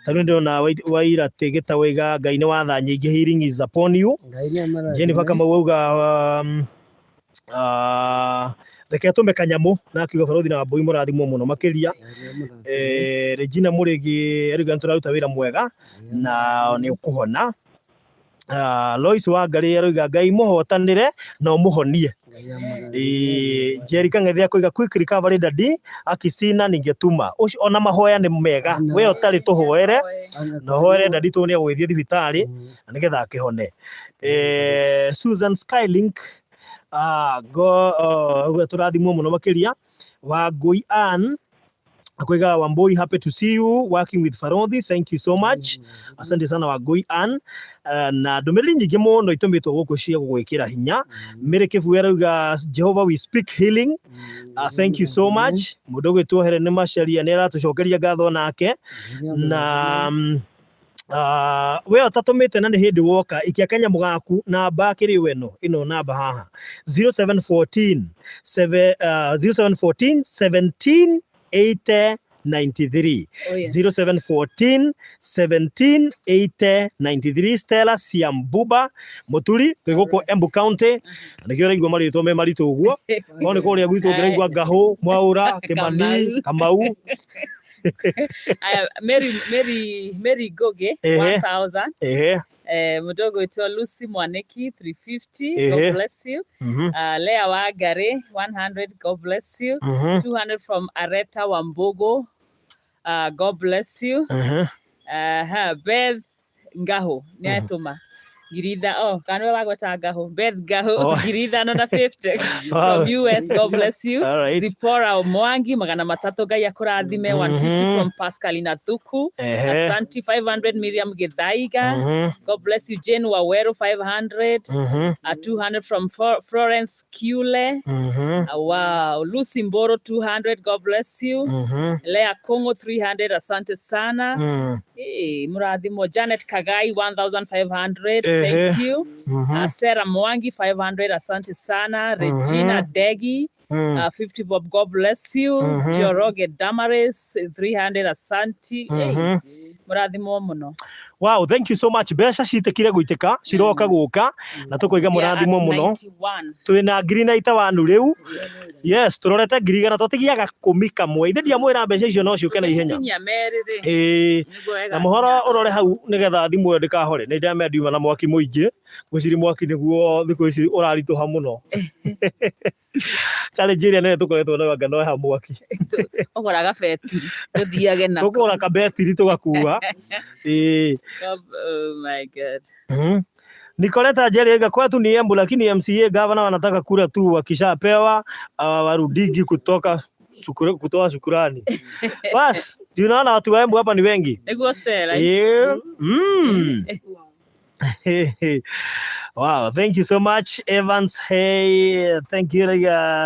Speaker 1: Ta rĩu ndĩrona Waira Tigita waiga Ngai nĩ wa tha nyingĩ, healing is upon you.
Speaker 5: Ngai nĩ amarathime.
Speaker 1: Jennifer Kamau auga reke tũme kanyamũ na akiuga Barũthi na Wambui mũrathimwo mũno makĩria.
Speaker 5: Ngai nĩ amarathime.
Speaker 1: Regina Mũrĩgi arauga nĩ tũraruta wĩra mwega na nĩ ũkũhona. Lois Wangari aroiga Ngai mũhotanĩre na ũmũhonie.
Speaker 5: Ngai amũrathime.
Speaker 1: Jerry Kang'ethe akoiga quick recovery daddy akisina ningetuma. Ũcio ona mahoya nĩ mega.
Speaker 5: Ona-
Speaker 1: We ũtarĩ tũhoere
Speaker 5: Ona
Speaker 1: na ũhoere daddy tondũ nĩ egũgĩthiĩ thibitarĩ na nĩgetha akĩhone. Susan Skylink go auga tũrathimwo mũno makĩria. Wangũi Ann akoiga Wambui happy to see you working with Farodhi, thank you so much. Asante sana Wangui Ann. Na ndũmĩrĩri nyingĩ mũno itũmĩtwo gũkũ cia gũgwĩkĩra hinya. Mary Kĩbue arauga Jehovah we speak healing. Thank you so much. Mũndũ ũgwĩtwo Helen nĩ Macharia nĩ aratũcokeria ngatho nake na we ũtatũmĩte na nĩ hĩndĩ woka ikia kanyamũ gaku namba kĩrĩ we ĩno ĩno namba haha 0714 0714 17 80 93.
Speaker 2: Oh, yes.
Speaker 1: 0714 17 80 93. Stella Siambuba Muturi twĩ gũkũ
Speaker 2: Alright.
Speaker 1: Embu County na nĩkĩo ũraigua marĩtwa me maritũ ũguo no nĩ kũrĩa gwitũ ũngĩraigua Ngahũ Mwaũra Kĩmani Kamau.
Speaker 2: Aya, Mary Ngoge
Speaker 1: Ehe.
Speaker 2: 1000.
Speaker 1: Ehe.
Speaker 2: Mũndũ ũgwĩtwo Lucy Mwaniki 350.
Speaker 1: Ehe.
Speaker 2: God bless you. Lea Wangari 100. God bless you. 200 from Areta Wambugu. God bless you. Beth Ngahu nĩ atũma 5,000. Oh, kana nĩwe wagweta Ngahu. Beth Ngahu
Speaker 1: Oh.
Speaker 2: 5,050 from US. God bless you.
Speaker 1: All right.
Speaker 2: Zipora Mwangi 300, Ngai akũrathime. 150 from Pascal Inathuku.
Speaker 1: Ehe.
Speaker 2: Asante. 500 Miriam Githaiga. God bless you. Jane Waweru 500. 200 from Florence Kiule. Wow. Lucy Mboro 200. God bless you. Lea Kongo 300. Asante sana. Hey, murathimo. Janet Kagai 1500.
Speaker 1: Ehe.
Speaker 2: Thank you. Sarah Mwangi 500. Asante sana. Regina Degi 50 bob. God bless you. Joroge Damaris 300. Asante. Hey, murathimo muno.
Speaker 1: Wow, thank you so much. Mbeca ciitĩkire gũitĩka ciroka gũka na tũkoiga
Speaker 2: We are
Speaker 1: mũrathimwo
Speaker 2: at
Speaker 1: mũno.
Speaker 2: 91.
Speaker 1: Twĩna 91 rĩu. Yes, tũrorete 100,000 tũtigiaga kũmi kamwe. Ithe ndiamwĩra mbeca icio no ciũke na ihenya.
Speaker 2: Tũngĩcikinyia merĩ rĩ,
Speaker 1: Ĩĩ.
Speaker 2: nĩguo
Speaker 1: Na
Speaker 2: wega.
Speaker 1: mũhoro ũrore hau nĩgetha thimũ ĩyo ndĩkahore. Nĩ ndamenya ndiuma na mwaki mũingĩ. Ngwĩciria mwaki nĩguo thikũ ici ũraritũha mũno. Challenge ĩrĩa nene tũkoretwo nayo anga no ya mwaki.
Speaker 2: Ũgũraga betiri tũthiage nako.
Speaker 1: Tũkũgũra kabetiri tũgakua. Ĩĩ.
Speaker 2: Oh my God.
Speaker 1: Nicoleta Njeri kwetu ni Embu, lakini MCA governor wanataka kura tu, wakishapewa warudigi kutoka kutoa shukurani. Bas, tunaona watu wa Embu hapa ni wengi.
Speaker 2: Nĩguo Stella.
Speaker 1: Yeah. Wow, thank you so much Evans. Hey, thank you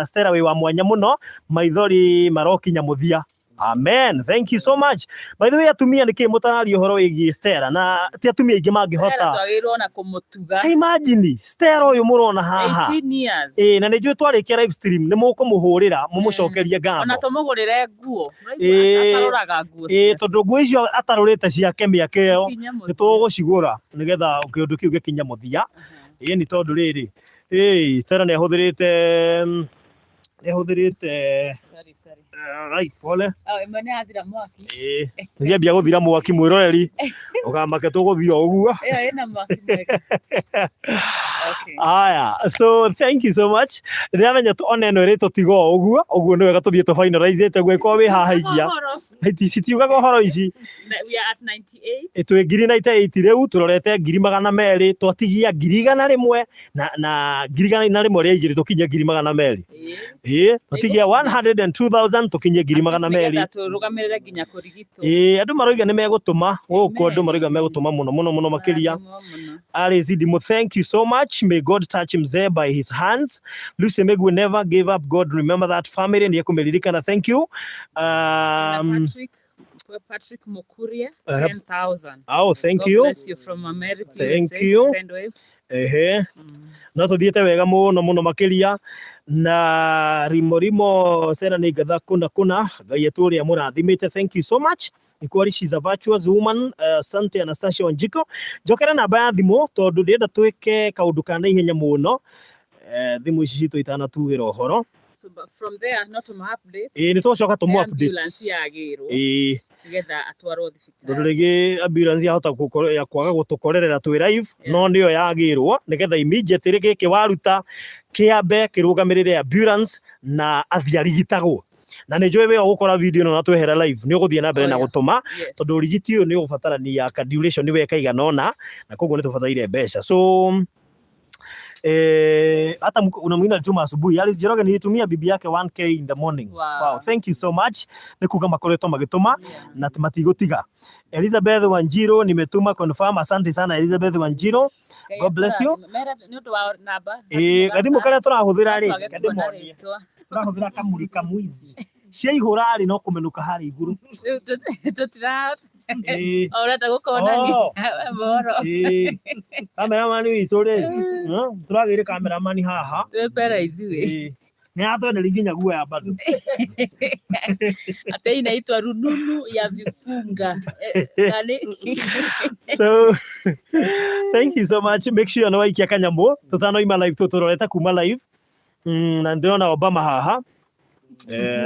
Speaker 1: Stella wĩ wa mwanya mũno, maithori marokinya mũthia. Amen. Thank you so much. By the way, atumia nä kä må tararia å horo wä giä Stella na ti atumia aingä
Speaker 2: Stella
Speaker 1: mangĩhota.
Speaker 2: twagĩrĩirwo na kũmũtuga.
Speaker 1: Hey, imagine Stella ũyũ mũrona haha.
Speaker 2: 18 years.
Speaker 1: Ĩĩ na nĩ njũĩ twarĩkia live stream nĩ mũkũmũhũrĩra mũmũcokerie
Speaker 2: Ona
Speaker 1: ngatho.
Speaker 2: tũmũgũrĩre nguo. Ũraigua?
Speaker 1: Ĩĩ.
Speaker 2: Atarũraga nguo
Speaker 1: Ĩĩ
Speaker 2: ciake.
Speaker 1: tondũ nguo icio atarũrĩte ciake mĩaka ĩyo
Speaker 2: Kinya
Speaker 1: nĩ
Speaker 2: mũthia.
Speaker 1: tũgũcigũra nĩgetha kĩũndũ kĩu gĩkinye mũthia. Ĩĩ nĩ tondũ rĩrĩ ĩĩ Stella nĩ ahũthĩrĩte nĩ ahũthĩrĩte
Speaker 2: Sorry, sorry.
Speaker 1: right pole.
Speaker 2: Oh, ĩmwe nĩ yathira mwaki.
Speaker 1: Ĩĩ nĩ ciambia gũthira mwaki mwĩroreri ũkamake tũgũthiĩ o ũguo.
Speaker 2: Ĩyo ĩna mwaki mwega. Okay.
Speaker 1: Aya, so thank you so much. Ndĩramenya ona ĩno ĩrĩtũtiga o ũguo, ũguo nĩ wega tũthiĩ tũ finalize ũguo ĩkorwo wĩ haha ikia.
Speaker 2: Ũhoro.
Speaker 1: Citiugaga ũhoro ici.
Speaker 2: We are at 98.
Speaker 1: Twĩ 98,000 rĩu, tũrorete 200,000, twatigia 100,000 na 102,000 tũkinye 200,000.
Speaker 2: Ĩĩ.
Speaker 1: Ĩĩ, twatigia 102,000 tũkinye ngiri
Speaker 2: At
Speaker 1: magana
Speaker 2: least
Speaker 1: merĩ.
Speaker 2: nĩgetha tũrũgamĩrĩre nginya kũrigitwo.
Speaker 1: Ĩĩ, andũ maroiga nĩ megũtũma gũkũ, andũ
Speaker 2: Amen.
Speaker 1: maroiga megũtũma mũno mũno mũno makĩria.
Speaker 2: Mũrathimwo mũno.
Speaker 1: Alice Idimo, thank you so much. May God touch mzee by his hands. Lucy Megu never gave up. God remember that family. Ndiye kumeririkana. Thank you.
Speaker 2: Na Patrick Mukuria, 10,000.
Speaker 1: Oh, thank
Speaker 2: God
Speaker 1: you.
Speaker 2: bless you from America.
Speaker 1: Thank
Speaker 2: USA.
Speaker 1: you.
Speaker 2: Send wave.
Speaker 1: Ehe. No tuthiĩte wega mũno mũno makĩria na rimo rimo Sera nĩ ngatha kũna kũna Ngai etũrĩa mũrathimĩte. Thank you so much. Ikwari, she's a virtuous woman. Asante Anastasia Wanjiko. Njokera namba ya thimũ tondũ ndĩrenda twĩke kaũndũ ka naihenya mũno. Thimũ ici citũ itanatugĩra ũhoro.
Speaker 2: So but from there not to update.
Speaker 1: Ĩĩ nĩ tũgũcoka tũmũ update.
Speaker 2: Ambulance yagĩrwo.
Speaker 1: Ĩĩ.
Speaker 2: Nĩgetha atwarwo
Speaker 1: Tondũ
Speaker 2: thibitarĩ.
Speaker 1: rĩngĩ ambulance yahota gũkorwo ya kwaga gũtũkorerera twĩ live no nĩyo yagĩrwo nĩgetha immediately gĩkĩ waruta kĩambe kĩrũgamĩrĩre ambulance na athiĩ arigitagwo. Na nĩ njũĩ we ũgũkora video ĩno na twehera live nĩ ũgũthiĩ na mbere na gũtũma tondũ ũrigiti ũyũ nĩ ũgũbatarania ka duration nĩ weka igana ũna na koguo nĩ tũbataire mbeca. So hata kuna mwingine alituma asubuhi. Alice Njoroge nilitumia bibi yake 1k in the morning.
Speaker 2: Wow.
Speaker 1: Wow, thank you so much. Nĩ kuga makoretwo magĩtũma na matigũtiga. Elizabeth Wanjiru nimetuma confirm. Asante sana Elizabeth Wanjiru. God bless you.
Speaker 2: Mera nĩ ũndũ wa namba.
Speaker 1: Gathimũ karĩa tũrahũthĩra rĩ,
Speaker 2: Twage kuona
Speaker 1: ndĩmonie.
Speaker 2: rĩtwa.
Speaker 1: Tũrahũthĩra kamũrĩ kamwizi. Ciaihũra rĩ no kũmenũka harĩa igũrũ.
Speaker 2: Rĩu tũtira
Speaker 1: Ĩĩ.
Speaker 2: ũrenda gũkonania
Speaker 1: Oh.
Speaker 2: mohoro.
Speaker 1: Ĩĩ. Cameraman witũ rĩ, tũragĩire cameraman haha.
Speaker 2: Twĩ mbere ithuĩ.
Speaker 1: Ĩĩ. Nĩ atwenderia nginya guoya bado.
Speaker 2: Ate inaitwa rununu ya vifunga. Kani?
Speaker 1: So thank you so much. Make sure nĩ waikia kanyamũ tũtanoima live tũtũrorete kuma live. Na ndĩrona Obama haha.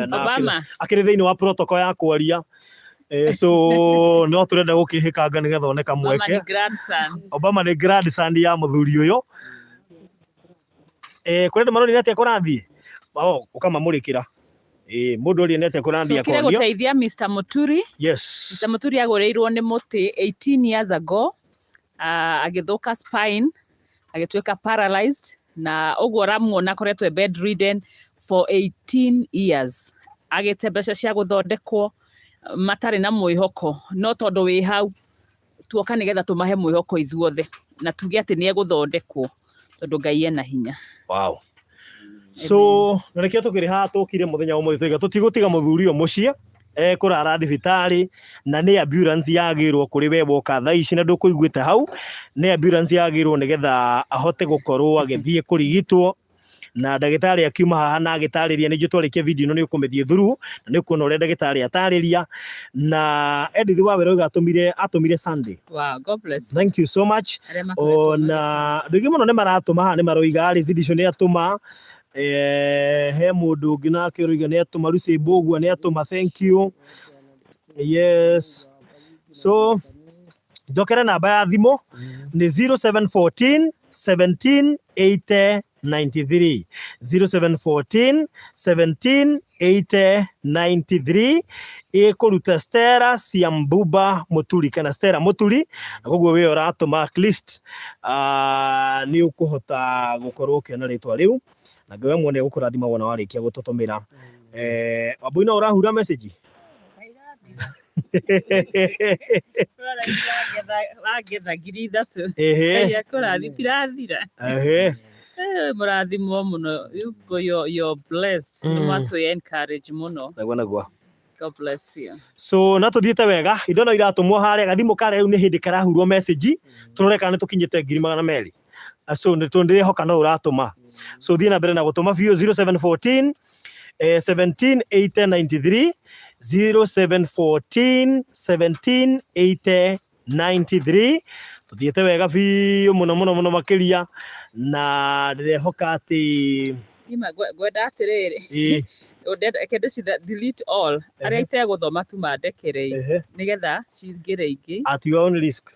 Speaker 1: Na
Speaker 2: Obama.
Speaker 1: akĩrĩ thĩinĩ wa protocol ya kwaria. So no tũrenda gũkĩhĩkanga nĩgetha one
Speaker 2: Obama
Speaker 1: kamweke.
Speaker 2: ni grandson.
Speaker 1: Obama nĩ grandson ya mũthuri ũyũ. Kũrĩ andũ maronire atĩa kũrathiĩ? Oh, ũkamamũrĩkĩra. Mũndũ ũrĩa nĩ atĩa kũrathiĩ
Speaker 2: Tũkire
Speaker 1: akonio.
Speaker 2: gũteithia Mr. Muturi.
Speaker 1: Yes.
Speaker 2: Mr. Muturi agũrĩirwo nĩ mũtĩ 18 years ago. Agĩthũka spine, agĩtuĩka paralyzed na ũguo ũramuona akoretwo e bedridden for 18 years. Agĩte mbeca cia gũthondekwo matarĩ na mwĩhoko no tondũ wĩ hau tuoka nĩgetha tũmahe mwĩhoko ithuothe na tuge atĩ nĩ egũthondekwo tondũ Ngai ena hinya.
Speaker 1: Wow. So na nĩkĩo tũkĩrĩ haha tũkire mũthenya ũmũthĩ tũiga tũtigũtiga mũthuri ũyũ mũciĩ ekũrara thibitarĩ na nĩ ambulance yagĩrwo kũrĩ we woka thaa ici na ndũkũiguĩte hau nĩ ambulance yagĩrwo nĩgetha ahote gũkorwo agĩthiĩ kũrigitwo na ndagĩtarĩ akiuma haha na agĩtarĩria nĩ njũĩ twarĩkia video ĩno nĩ ũkũmĩthiĩ through na nĩ ũkuona ũrĩa ndagĩtarĩ atarĩria na Edith Wawera oiga atũmire Sunday.
Speaker 2: Wow, God bless.
Speaker 1: Thank you so much.
Speaker 2: Arĩa makoretwo
Speaker 1: Ona andũ aingĩ mũno nĩ maratũma haha nĩ maroiga Alice Edition nĩ atũma he mũndũ ũngĩ nake ũroiga nĩ atũma Lucy Mbũgua nĩ atũma thank you. Yes. So njokere namba ya thimũ nĩ 0714 17 80 93. 0714 17 80 93 ĩkũruta Stella Siambuba Muturi kana Stella Muturi na koguo we ũratũma at least nĩ ũkũhota gũkorwo ũkĩona rĩtwa rĩu na Ngai we mwene egũkũrathima wona warĩkia gũtũtũmĩra. Wambui no ũrahura message?
Speaker 2: Wagetha 3,000.
Speaker 1: Ehe.
Speaker 2: Ngai akũrathi tirathira.
Speaker 1: Ehe.
Speaker 2: Mũrathimwo mũno. You're blessed. Nĩ mwatũ encourage mũno.
Speaker 1: Nagua nagua.
Speaker 2: God bless you.
Speaker 1: So na tuthiĩte wega, indo no iratũmwo harĩa gathimũ karĩa rĩu nĩ hĩndĩ karahurwo message, tũrore kana nĩ tũkinyĩte 200,000. So nĩ ndĩrehoka no ũratũma. So thiĩ na mbere na gũtũma biũ 0714 17 80 93 0714 17 80 93. Tuthiĩte wega biũ mũno mũno mũno makĩria, na ndĩrehoka atĩ
Speaker 2: Ima ngwenda atĩrĩrĩ, reke ndĩcitha delete all arĩa itegũthoma tu mandekere nĩgetha cingĩre ingĩ.
Speaker 1: At your own risk.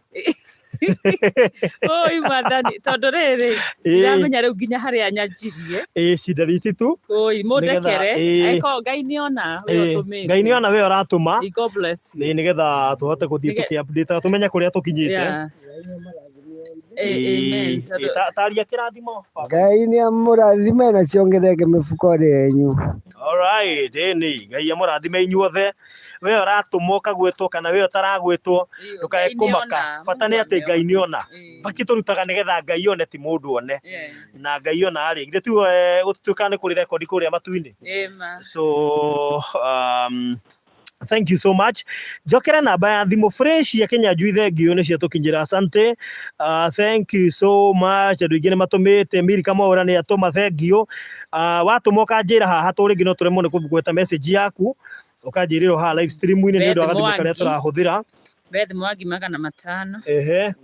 Speaker 2: Oi Mwathani, tondũ rĩrĩ, ndiramenya rĩu nginya harĩa nyanjirie.
Speaker 1: Ĩĩ, cindariti tu.
Speaker 2: Oi, mũndekere. Angĩkorwo Ngai nĩona we ũtũmĩte.
Speaker 1: Ngai nĩona we ũratũma.
Speaker 2: God bless you.
Speaker 1: Ĩĩ, nĩgetha tũhote gũthiĩ tũkĩ update tũmenye kũrĩa tũkinyĩte.
Speaker 2: Amen.
Speaker 1: Taria kĩrathimo.
Speaker 5: Ngai nĩ amũrathime na ciongerereke mĩhuko-inĩ yenyu.
Speaker 1: All right, ĩni Ngai amũrathime inyuothe. We ũratũma ũkagwĩtwo kana we ũtaragwĩtwo, ndũkae kũmaka. Bata nĩ atĩ Ngai nĩ ona. Baki tũrutaga nĩgetha Ngai one, ti mũndũ one. Na Ngai ona rĩ, githĩ tiwe gũtuĩkaga nĩ kũrĩ rekondi kũrĩa matu-inĩ. So thank you so much. Njokere namba ya thimũ fresh ya Kĩnyanjui, thengiũ nĩ ciatũkinyĩra, asante. Thank you so much. Andũ aingĩ nĩ matũmĩte. Milka Mwaũra nĩ atũma, thengiũ. Watũma ũkanjĩra haha, tũ rĩngĩ no tũremwo nĩ kũgweta message yaku, ũkanjĩrĩra haha live stream-inĩ nĩ ũndũ wa
Speaker 2: Beth
Speaker 1: gathimũ karĩa
Speaker 2: Mwangi.
Speaker 1: tũrahũthĩra.
Speaker 2: Beth Mwangi 500.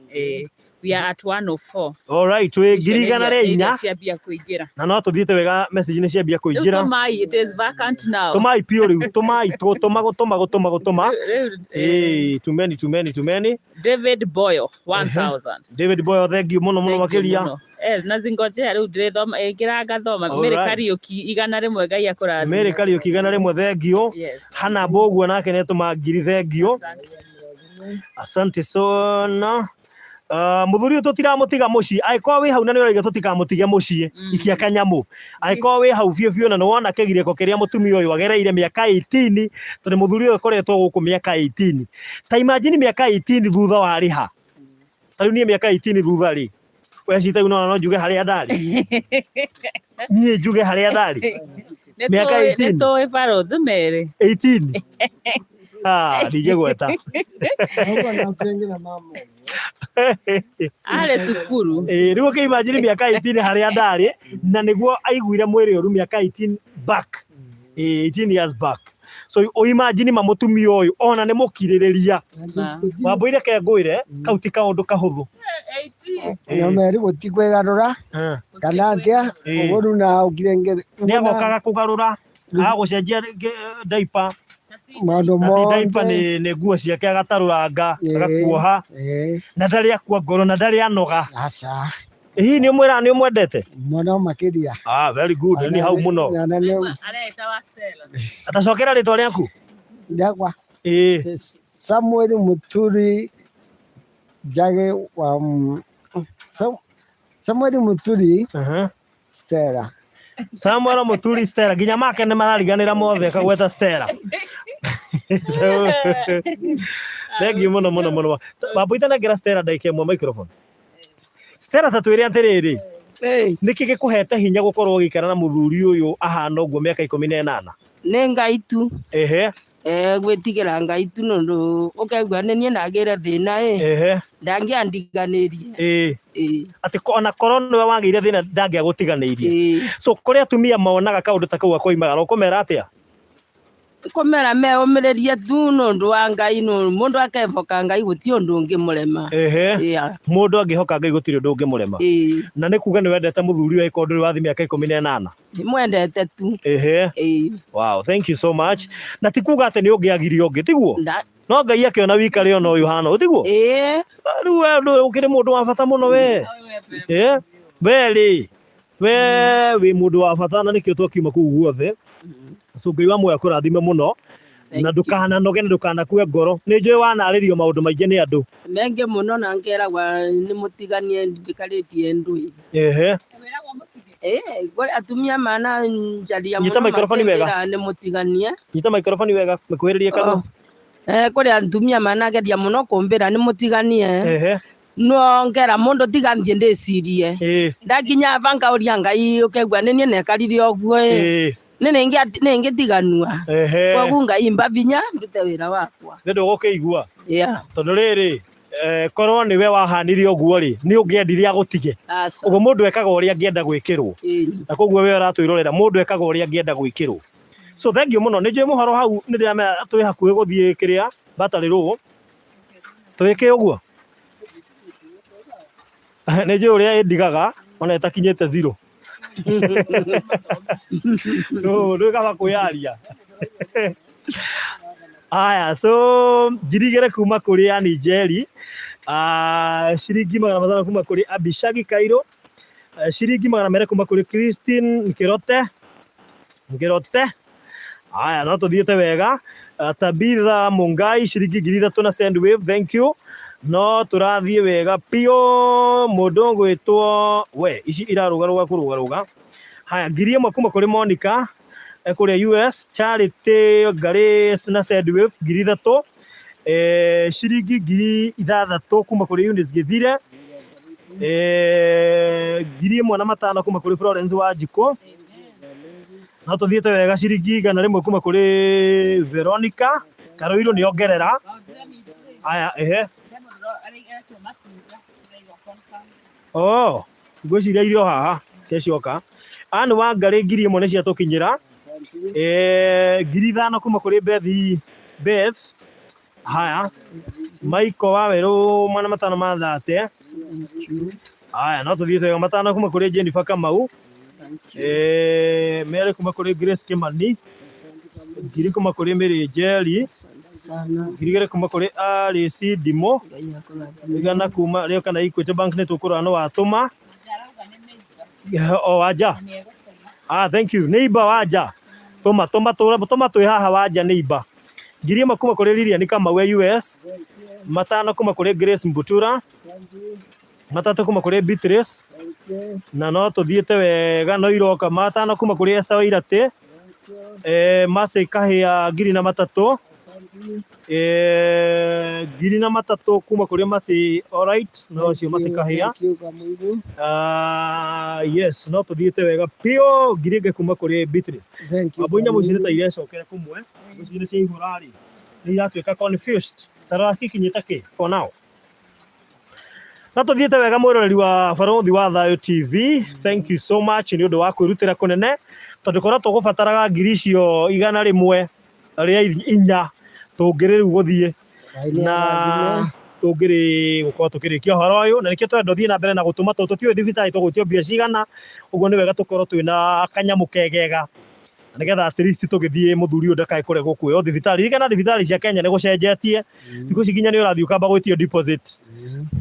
Speaker 2: We are at 104.
Speaker 1: All right, twĩ 104,000.
Speaker 2: Ciambia kũingĩra.
Speaker 1: Na no tũthiĩte wega, message nĩ ciambia
Speaker 2: Rĩu
Speaker 1: kũingĩra.
Speaker 2: tũmai, it is vacant now.
Speaker 1: Tũmai biũ rĩu, tũmai, tũma gũtũma gũtũma gũtũma.
Speaker 2: Rĩu,
Speaker 1: Ĩĩ, tumeni tumeni tumeni.
Speaker 2: David Boyo 1000.
Speaker 1: David Boyo, thank you mũno mũno
Speaker 2: Thank you
Speaker 1: makĩria.
Speaker 2: mũno. Na zingojea rĩu ndĩrĩthoma ĩngĩra ngathoma.
Speaker 1: All
Speaker 2: Mary
Speaker 1: right.
Speaker 2: Kariũki 100, Ngai akũrathime.
Speaker 1: Mary Kariũki 100, thank you.
Speaker 2: Yes.
Speaker 1: Hana Mbũguo nake nĩatũma 1000, thank you.
Speaker 2: Asante.
Speaker 1: Asante sana. Mũthuri ũyũ tũtiramũtiga mũciĩ, angĩkorwo wĩ hau na nĩ ũrauga tũtikamũtige mũciĩ, ikia kanyamũ. Angĩkorwo wĩ hau biũ biũ na nĩ wona kĩgirĩko kĩrĩa mũtumia ũyũ agereire mĩaka 18, tondũ mũthuri ũyũ akoretwo gũkũ mĩaka 18. Ta imagine mĩaka 18 thutha warĩ ha? Ta rĩu niĩ mĩaka 18 thutha rĩ, wecita rĩu no njuge harĩa ndarĩ? Niĩ njuge harĩa ndarĩ mĩaka 18?
Speaker 2: Nĩ tũĩ barũthi Mary.
Speaker 1: 18? Ah, ndingĩgweta.
Speaker 2: Arĩ cukuru.
Speaker 1: Ĩĩ, rĩu ũkĩimagine mĩaka 18 harĩa ndarĩ, na nĩguo aiguire mwĩrĩ ũru mĩaka 18 back. Ĩĩ, 18 years back. So ũimagine ma mũtumia ũyũ ona nĩ mũkirĩrĩria. Wambũi, reke ngwĩre, kau ti kaũndũ kahũthũ.
Speaker 5: Na meri gũtikwĩgarũra kana atĩa, ũguo rĩu na ũkire.
Speaker 1: Nĩ agokaga kũgarũra, agagũcenjia diaper.
Speaker 5: Maũndũ
Speaker 1: Na ti diaper,
Speaker 5: mothe.
Speaker 1: nĩ nguo ciake agatarũranga, agakuoha, na ndarĩ akua ngoro na ndarĩ anoga.
Speaker 5: Aca.
Speaker 1: Hihi nĩ ũmwĩraga nĩ ũmwendete?
Speaker 5: Mũno makĩria.
Speaker 1: Ah, very good, nĩ hau mũno.
Speaker 5: Na nĩ
Speaker 2: Areta wa Stella.
Speaker 1: Atacokera rĩtwa rĩaku.
Speaker 5: Rĩakwa?
Speaker 1: Ĩĩ.
Speaker 5: Samuel Muturi Njage wa Samuel Muturi Stella.
Speaker 1: Samuel Muturi Stella, nginya make nĩ marariganĩra mothe akagweta Stella. Thank you mũno mũno mũno. Wambui, tanengera Stella ndagĩka ĩmwe microphone. Stella, ta twĩre atĩrĩrĩ, nĩkĩ gĩkũhete hinya gũkorwo ũgĩikara na mũthuri ũyũ ahana ũguo mĩaka 18?
Speaker 4: Nĩ Ngai tu. Gwĩtigĩra Ngai tu, nũndũ ũkaigua nĩ niĩ ndagĩire thĩna ĩ, ndangĩandiganĩrie.
Speaker 1: Ĩĩ, atĩ ona korwo nĩwe wagĩire thĩna, ndangĩagũtiganĩirie. So kũrĩ atumia monaga kaũndũ ta kau akoimagara, ũkũmera atĩa?
Speaker 4: Kũmera meũmĩrĩrie tu nũndũ wa Ngai, nũ mũndũ akeboka Ngai gũtirĩ ũndũ ũngĩmũrema.
Speaker 1: Mũndũ angĩhoka Ngai gũtirĩ ũndũ ũngĩmũrema. Na nĩ kuga nĩ wendete mũthuri ũyũ angĩkorwo ndũrĩ wathiĩ mĩaka 18?
Speaker 4: Ndĩmwendete tu.
Speaker 1: Wow, thank you so much. Na ti kuga atĩ nĩ ũngĩagire ũngĩ, tiguo? No Ngai akĩona wikare ona ũyũ hana ũũ, tiguo?
Speaker 4: Ĩĩ.
Speaker 1: Rĩu we ndũĩ ũkĩrĩ mũndũ wa bata mũno we. We rĩ, we wĩ mũndũ wa bata na nĩkĩo twakiuma kũu guothe. So Ngai wa muoyo akũrathime mũno na ndũkananoge na ndũkanakue ngoro. Nĩ njũĩ wanarĩrio maũndũ maingĩ nĩ andũ.
Speaker 4: Mengĩ mũno, na ngeragwa nĩ mũtiganie ndikarĩtie ndũĩ. Ĩĩ, kũrĩ atumia mana njaria
Speaker 1: Nyita
Speaker 4: mũno
Speaker 1: microphone wega.
Speaker 4: makĩmbĩra nĩ mũtiganie.
Speaker 1: Nyita microphone wega, mĩkuhĩrĩrie kanua.
Speaker 4: Kũrĩ atumia manageria mũno kũmbĩra nĩ mũtiganie. No ngera mũndũ tiga thiĩ ndĩcirie. Ndakinya aba ngauria Ngai, ũkaigua nĩ niĩ nekarire ũguo ĩ. Nĩ nĩngĩtiganua.
Speaker 1: Ehe.
Speaker 4: Kwoguo Ngai mba vinya ndute wĩra wakwa.
Speaker 1: Nĩ ndũgũkĩigua.
Speaker 4: Yeah.
Speaker 1: Tondũ rĩrĩ, korwo nĩwe wahanire ũguo rĩ, nĩ ũngĩendire agũtige.
Speaker 4: Aca.
Speaker 1: Ũguo mũndũ ekaga ũrĩa angĩenda gwĩkĩrwo.
Speaker 4: Ĩni.
Speaker 1: Na koguo we ũratwĩrorera, mũndũ ekaga ũrĩa angĩenda gwĩkĩrwo. So thank you mũno. Nĩ njũĩ mũhoro hau nĩ ndĩramenya twĩ hakuhĩ gũthiĩ kĩrĩa battery low. Twĩke ũguo. Nĩ njũĩ ũrĩa ĩndigaga ona ĩtakinyĩte zero. So ndwĩ kaba kwĩyaria. Aya, so 2000 kuma kũrĩ Ann Njeri, ciringi 500 kuma kũrĩ Abishagi Kairo, ciringi 200 kuma kũrĩ Christine Nkirote, Nkirote. Aya, no tũthiĩte wega. Tabitha Mungai ciringi 3000 na Sendwave, thank you. No tũrathiĩ wega piũ. Mũndũ ũgwĩtwo we, ici irarũgarũga kũrũgarũga. Haya, 1000 kuma kũrĩ Monica kũrĩa US, Charity Ngarĩ na Sendwave 3000, ciringi 6000 kuma kũrĩ Eunice Gĩthire, 1500 kuma kũrĩ Florence Wanjikũ. No tũthiĩte wega ciringi 100 kuma kũrĩ Veronica Karoirũ nĩ ongerera. Aya, ehe. Oh, ngwĩciria irĩ o haha kecioka. Ann Wangarĩ 1000 nĩ ciatũkinyĩra. 5000 kuma kũrĩ Beth Beth. Haya, Michael Wawerũ 530. Haya, no tũthiĩte wega 5 kuma kũrĩ Jennifer Kamau. 2 kuma kũrĩ Grace Kimani. 1000 kuma kũrĩ Mary Njeri. 2000 kuma kũrĩ Alice Ndimũ. 100 kuma rĩo kana Equity Bank nĩ tũkũrora nĩ watũma. O wanja. Ah, thank you. Neighbor wanja. Tũma tũma tũma twĩ haha wanja neighbor. 1000 kuma kũrĩ Lilian Kamau wa US. 5 kuma kũrĩ Grace Mbutura. 3 kuma kũrĩ Beatrice. Na no tũthiĩte wega no iroka. 5 kuma kũrĩ Esther Wairatĩ. Mercy Kahĩa 1003. 1003 kuma kũrĩ Mercy, alright, no ũcio Mercy Kahĩa. Yes, no tũthiĩte wega piũ. 1000 kuma kũrĩ Beatrice. Wambui nyamũ ici nĩ ta irecokera kũmwe. Ici nĩ ciaihũra rĩ, nĩ iratuĩka confused. Ta rora cikinyĩte kĩ for now. Na tũthiĩte wega mwĩroreri wa Barũthi wa Thayũ TV. Thank you so much nĩ ũndũ wa kwĩrutĩra kũnene tondũ korwo tũgũbataraga 104,000 tũngĩrĩ rĩu gũthiĩ na tũngĩrĩ gũkorwo tũkĩrĩkia ũhoro ũyũ na nĩkĩo tũrenda ũthiĩ na mbere na gũtũma tondũ tũtiũĩ thibitarĩ tũgwĩtio mbia cigana ũguo nĩ wega tũkorwo twĩna kanyamũ kegega nĩgetha at least tũgĩthiĩ mũthuri ũyũ ndakae kũregwo kuoywo thibitarĩ. Ririkana thibitarĩ cia Kenya nĩ gũcenjetie thikũ ici nginya nĩ ũrathiĩ ũkamba gwĩtio deposit,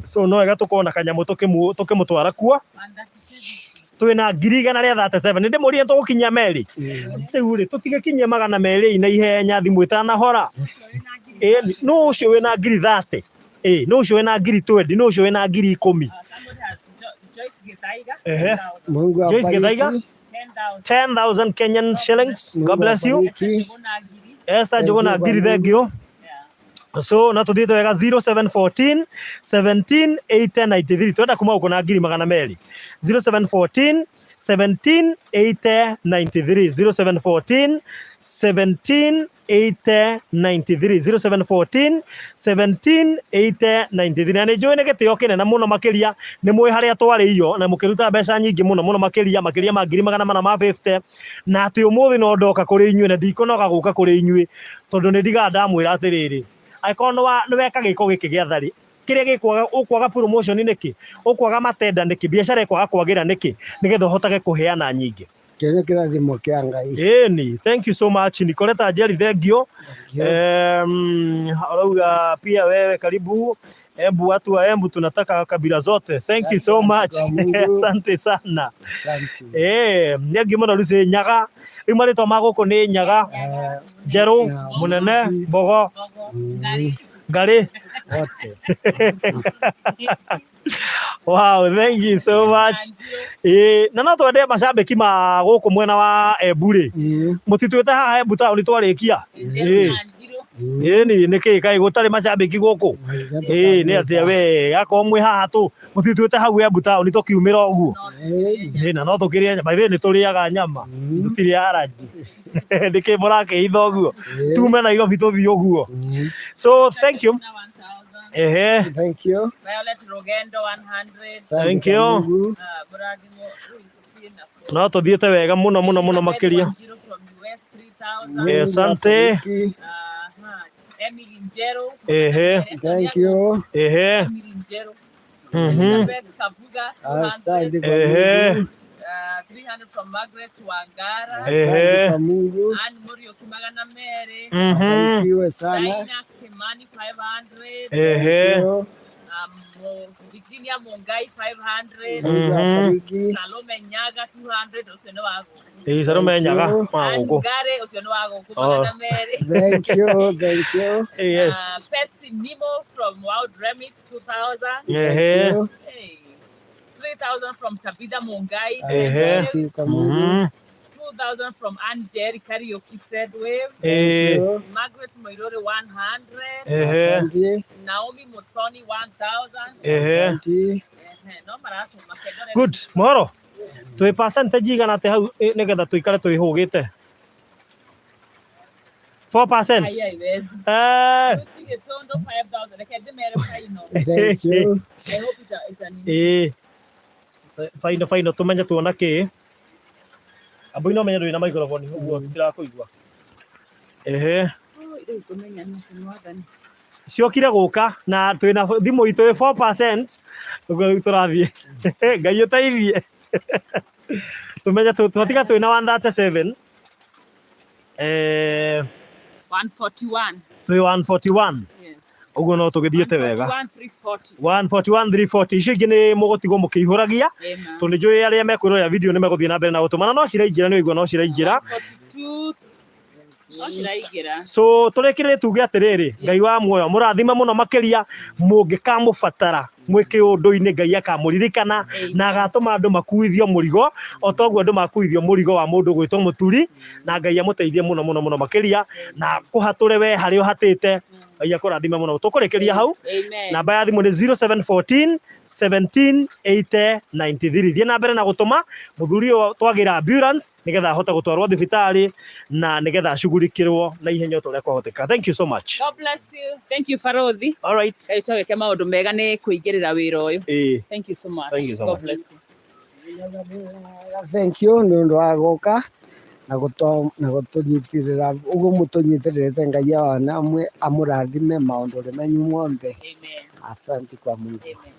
Speaker 1: so no wega tũkorwo na kanyamũ tũkĩmũtwara kuo. Twĩna 137,000. Nĩ ndĩmũrie tũgũkinyia merĩ rĩu rĩ, tũtigĩkinyie 200 na ihenya thimũ ĩtanahora. Nũ ũcio wĩna 30,000? Nũ ũcio wĩna 20,000? Nũ ũcio wĩna 10,000? Ehe.
Speaker 5: Mungu
Speaker 1: Joyce Githaiga
Speaker 5: abariki.
Speaker 1: 10,000 Kenyan shillings. God bless you.
Speaker 5: Abariki.
Speaker 1: Esther
Speaker 5: Thank
Speaker 1: Njuguna
Speaker 5: you,
Speaker 1: 1000, thank you. So na tuthiĩte wega 0714 17 80 93. Twenda kuma gũkũ na 200,000. 0714 17 80 93. 0714 17 80 93. 0714 17 80 93. Na nĩ njũĩ nĩ gĩtĩo kĩnene mũno makĩria nĩ mũĩ harĩa twarĩio na mũkĩruta mbeca nyingĩ mũno mũno makĩria makĩria ma 450,000 na atĩ ũmũthĩ no ndoka kũrĩ inyuĩ na ndikũnoga gũka kũrĩ inyuĩ tondũ nĩ ndigaga ndamwĩra atĩrĩrĩ, angĩkorwo nĩ weka gĩko gĩkĩ gĩa tharĩ kĩrĩa gĩkwaga ũkwaga promotion nĩkĩ, ũkwaga matenda nĩkĩ, biacara ĩkwaga kwagĩra nĩkĩ, nĩgetha ũhotage kũheana nyingĩ.
Speaker 5: Kĩo nĩ kĩrathimo kĩa Ngai.
Speaker 1: Ĩni, thank you so much Nicoleta Njeri, thank you. Arauga pia wewe karibu Embu, watu wa Embu tunataka kabila zote. Thank you so much. Asante sana.
Speaker 5: Asante.
Speaker 1: Nĩ mũno Lucy Nyaga. Rĩu marĩtwa ma gũkũ nĩ Nyaga, Njerũ, Mũnene, Mbogo, Ngarĩ.
Speaker 5: Wote.
Speaker 1: Wow, thank you so much. Na no twende macambĩki ma gũkũ mwena wa Embu rĩ, mũtitwĩte haha Embu taũni twarĩkia. Ĩni nĩkĩ kaĩ gũtarĩ macambĩki gũkũ? Ĩĩ nĩ atĩa we akorwo mwĩ haha tũ mũtituĩte hau Embu taũni tũkiumĩra ũguo. Ĩĩ na no tũkĩrĩe nyama, by the way nĩ tũrĩaga nyama, tũtirĩ allergy. Nĩkĩ mũrakĩhitha ũguo? Tume Nairobi tũthiĩ ũguo. So thank you. Ehe.
Speaker 5: Thank you.
Speaker 2: Violet Rugendo 100.
Speaker 1: Thank you. No tũthiĩte wega mũno mũno mũno makĩria. Asante.
Speaker 2: Emily Njeru.
Speaker 1: Ehe.
Speaker 5: Thank you.
Speaker 1: Ehe.
Speaker 2: Emily Njeru. Elizabeth Kabuga
Speaker 5: Asante kwa
Speaker 1: Ehe.
Speaker 5: Mungu.
Speaker 2: 300 from Margaret Wangara.
Speaker 1: Ehe.
Speaker 5: Asante kwa Mungu.
Speaker 2: Ann Muriuki magana merĩ.
Speaker 5: Abarikiwe sana.
Speaker 2: Dinah Kimani 500.
Speaker 1: Ehe.
Speaker 5: Thank you.
Speaker 2: Virginia Mungai 500.
Speaker 5: Mungu abariki.
Speaker 2: Salome Nyaga 200 ũcio nĩ wa gũkũ.
Speaker 1: Ĩĩ Salome Nyaga wa
Speaker 2: Ann
Speaker 1: gũkũ.
Speaker 2: Ngare ũcio nĩ wa gũkũ
Speaker 1: Oh.
Speaker 2: magana merĩ.
Speaker 5: Thank you, thank you.
Speaker 1: Yes.
Speaker 2: Percy Nimo from Wild Remit 2000.
Speaker 1: Ehe.
Speaker 5: Thank you.
Speaker 2: Hey. 3000 from Tabitha Mungai.
Speaker 1: Ehe.
Speaker 5: Asante kwa Mungu.
Speaker 2: 2000 from Ann Jerry Karaoke Sedwave.
Speaker 1: Ĩĩ.
Speaker 5: Thank you.
Speaker 2: Margaret Moirore 100.
Speaker 1: Ehe.
Speaker 5: Asante.
Speaker 2: Naomi Muthoni 1000.
Speaker 1: Ehe.
Speaker 5: Asante.
Speaker 2: Ehe, no maratũma kendore.
Speaker 1: Good. Mohoro. Twĩ percentage igana atĩ hau nĩgetha tũikare twĩhũgĩte? 4%.
Speaker 2: Haya iwezi.
Speaker 1: Eh.
Speaker 2: Lucy Gitondo 5000. Reke ndĩmere final.
Speaker 5: Thank you.
Speaker 2: I hope ita nini.
Speaker 1: Ĩĩ. Final final tũmenye tuona kĩ. Ambui no menye ndũrĩ na microphone ũguo ndirakũigua. Ehe.
Speaker 2: Rĩu tũmenya nĩ mwathani.
Speaker 1: Ciokire gũka na twĩna thimũ itũ ĩ 4% ũguo rĩu tũrathiĩ. Ngai ũteithie. Tũmenye twatiga twĩna 137.
Speaker 2: 141.
Speaker 1: Twĩ 141.
Speaker 2: Yes.
Speaker 1: Ũguo no tũgĩthiĩte wega.
Speaker 2: 141 340.
Speaker 1: 141 340 icio ingĩ nĩ mũgũtigwo mũkĩihũragia
Speaker 2: Amen.
Speaker 1: tondũ nĩnjũĩ arĩa mekwĩrorera video nĩ megũthiĩ na mbere na gũtũmana no ciraingĩra nĩ ũigua no ciraingĩra.
Speaker 2: 142 no ciraingĩra.
Speaker 1: So tũrĩkĩrĩrie tuge atĩrĩrĩ, Ngai wa muoyo mũrathime mũno makĩria, mũngĩkamũbatara mwĩ kĩũndũ-inĩ Ngai akamũririkana na agatũma andũ makuithio mũrigo o toguo andũ makuithio mũrigo wa mũndũ gwĩtwo mũturi, na Ngai amũteithie mũno mũno mũno makĩria na kũhatũre we harĩa ũhatĩte. Ngai akũrathime mũno. Tũkũrĩkĩria hau.
Speaker 2: Amen.
Speaker 1: Namba ya thimũ nĩ 0714 17 80 93. Thiĩ na mbere na gũtũma mũthuri ũyũ twagĩra ambulance nĩgetha ahote gũtwarwo thibitarĩ na nĩgetha acugurikĩrwo na ihenya o ta ũrĩa kwahoteka. Thank you so much.
Speaker 2: God bless you. Thank you Farothi.
Speaker 1: All right.
Speaker 2: Ngai twagĩke maũndũ mega nĩ kũingĩrĩra wĩra ũyũ.
Speaker 1: Ĩĩ.
Speaker 2: Thank you so much.
Speaker 1: Thank you so
Speaker 2: God
Speaker 1: much.
Speaker 2: bless you.
Speaker 5: Thank you nĩ ũndũ wa gũka na na gũtũnyitĩrĩra ũguo mũtũnyitĩrĩrĩte Ngai amũrathime maũndũ-inĩ manyu mothe.
Speaker 2: Amen.
Speaker 5: Asante kwa Mungu.
Speaker 2: Amen.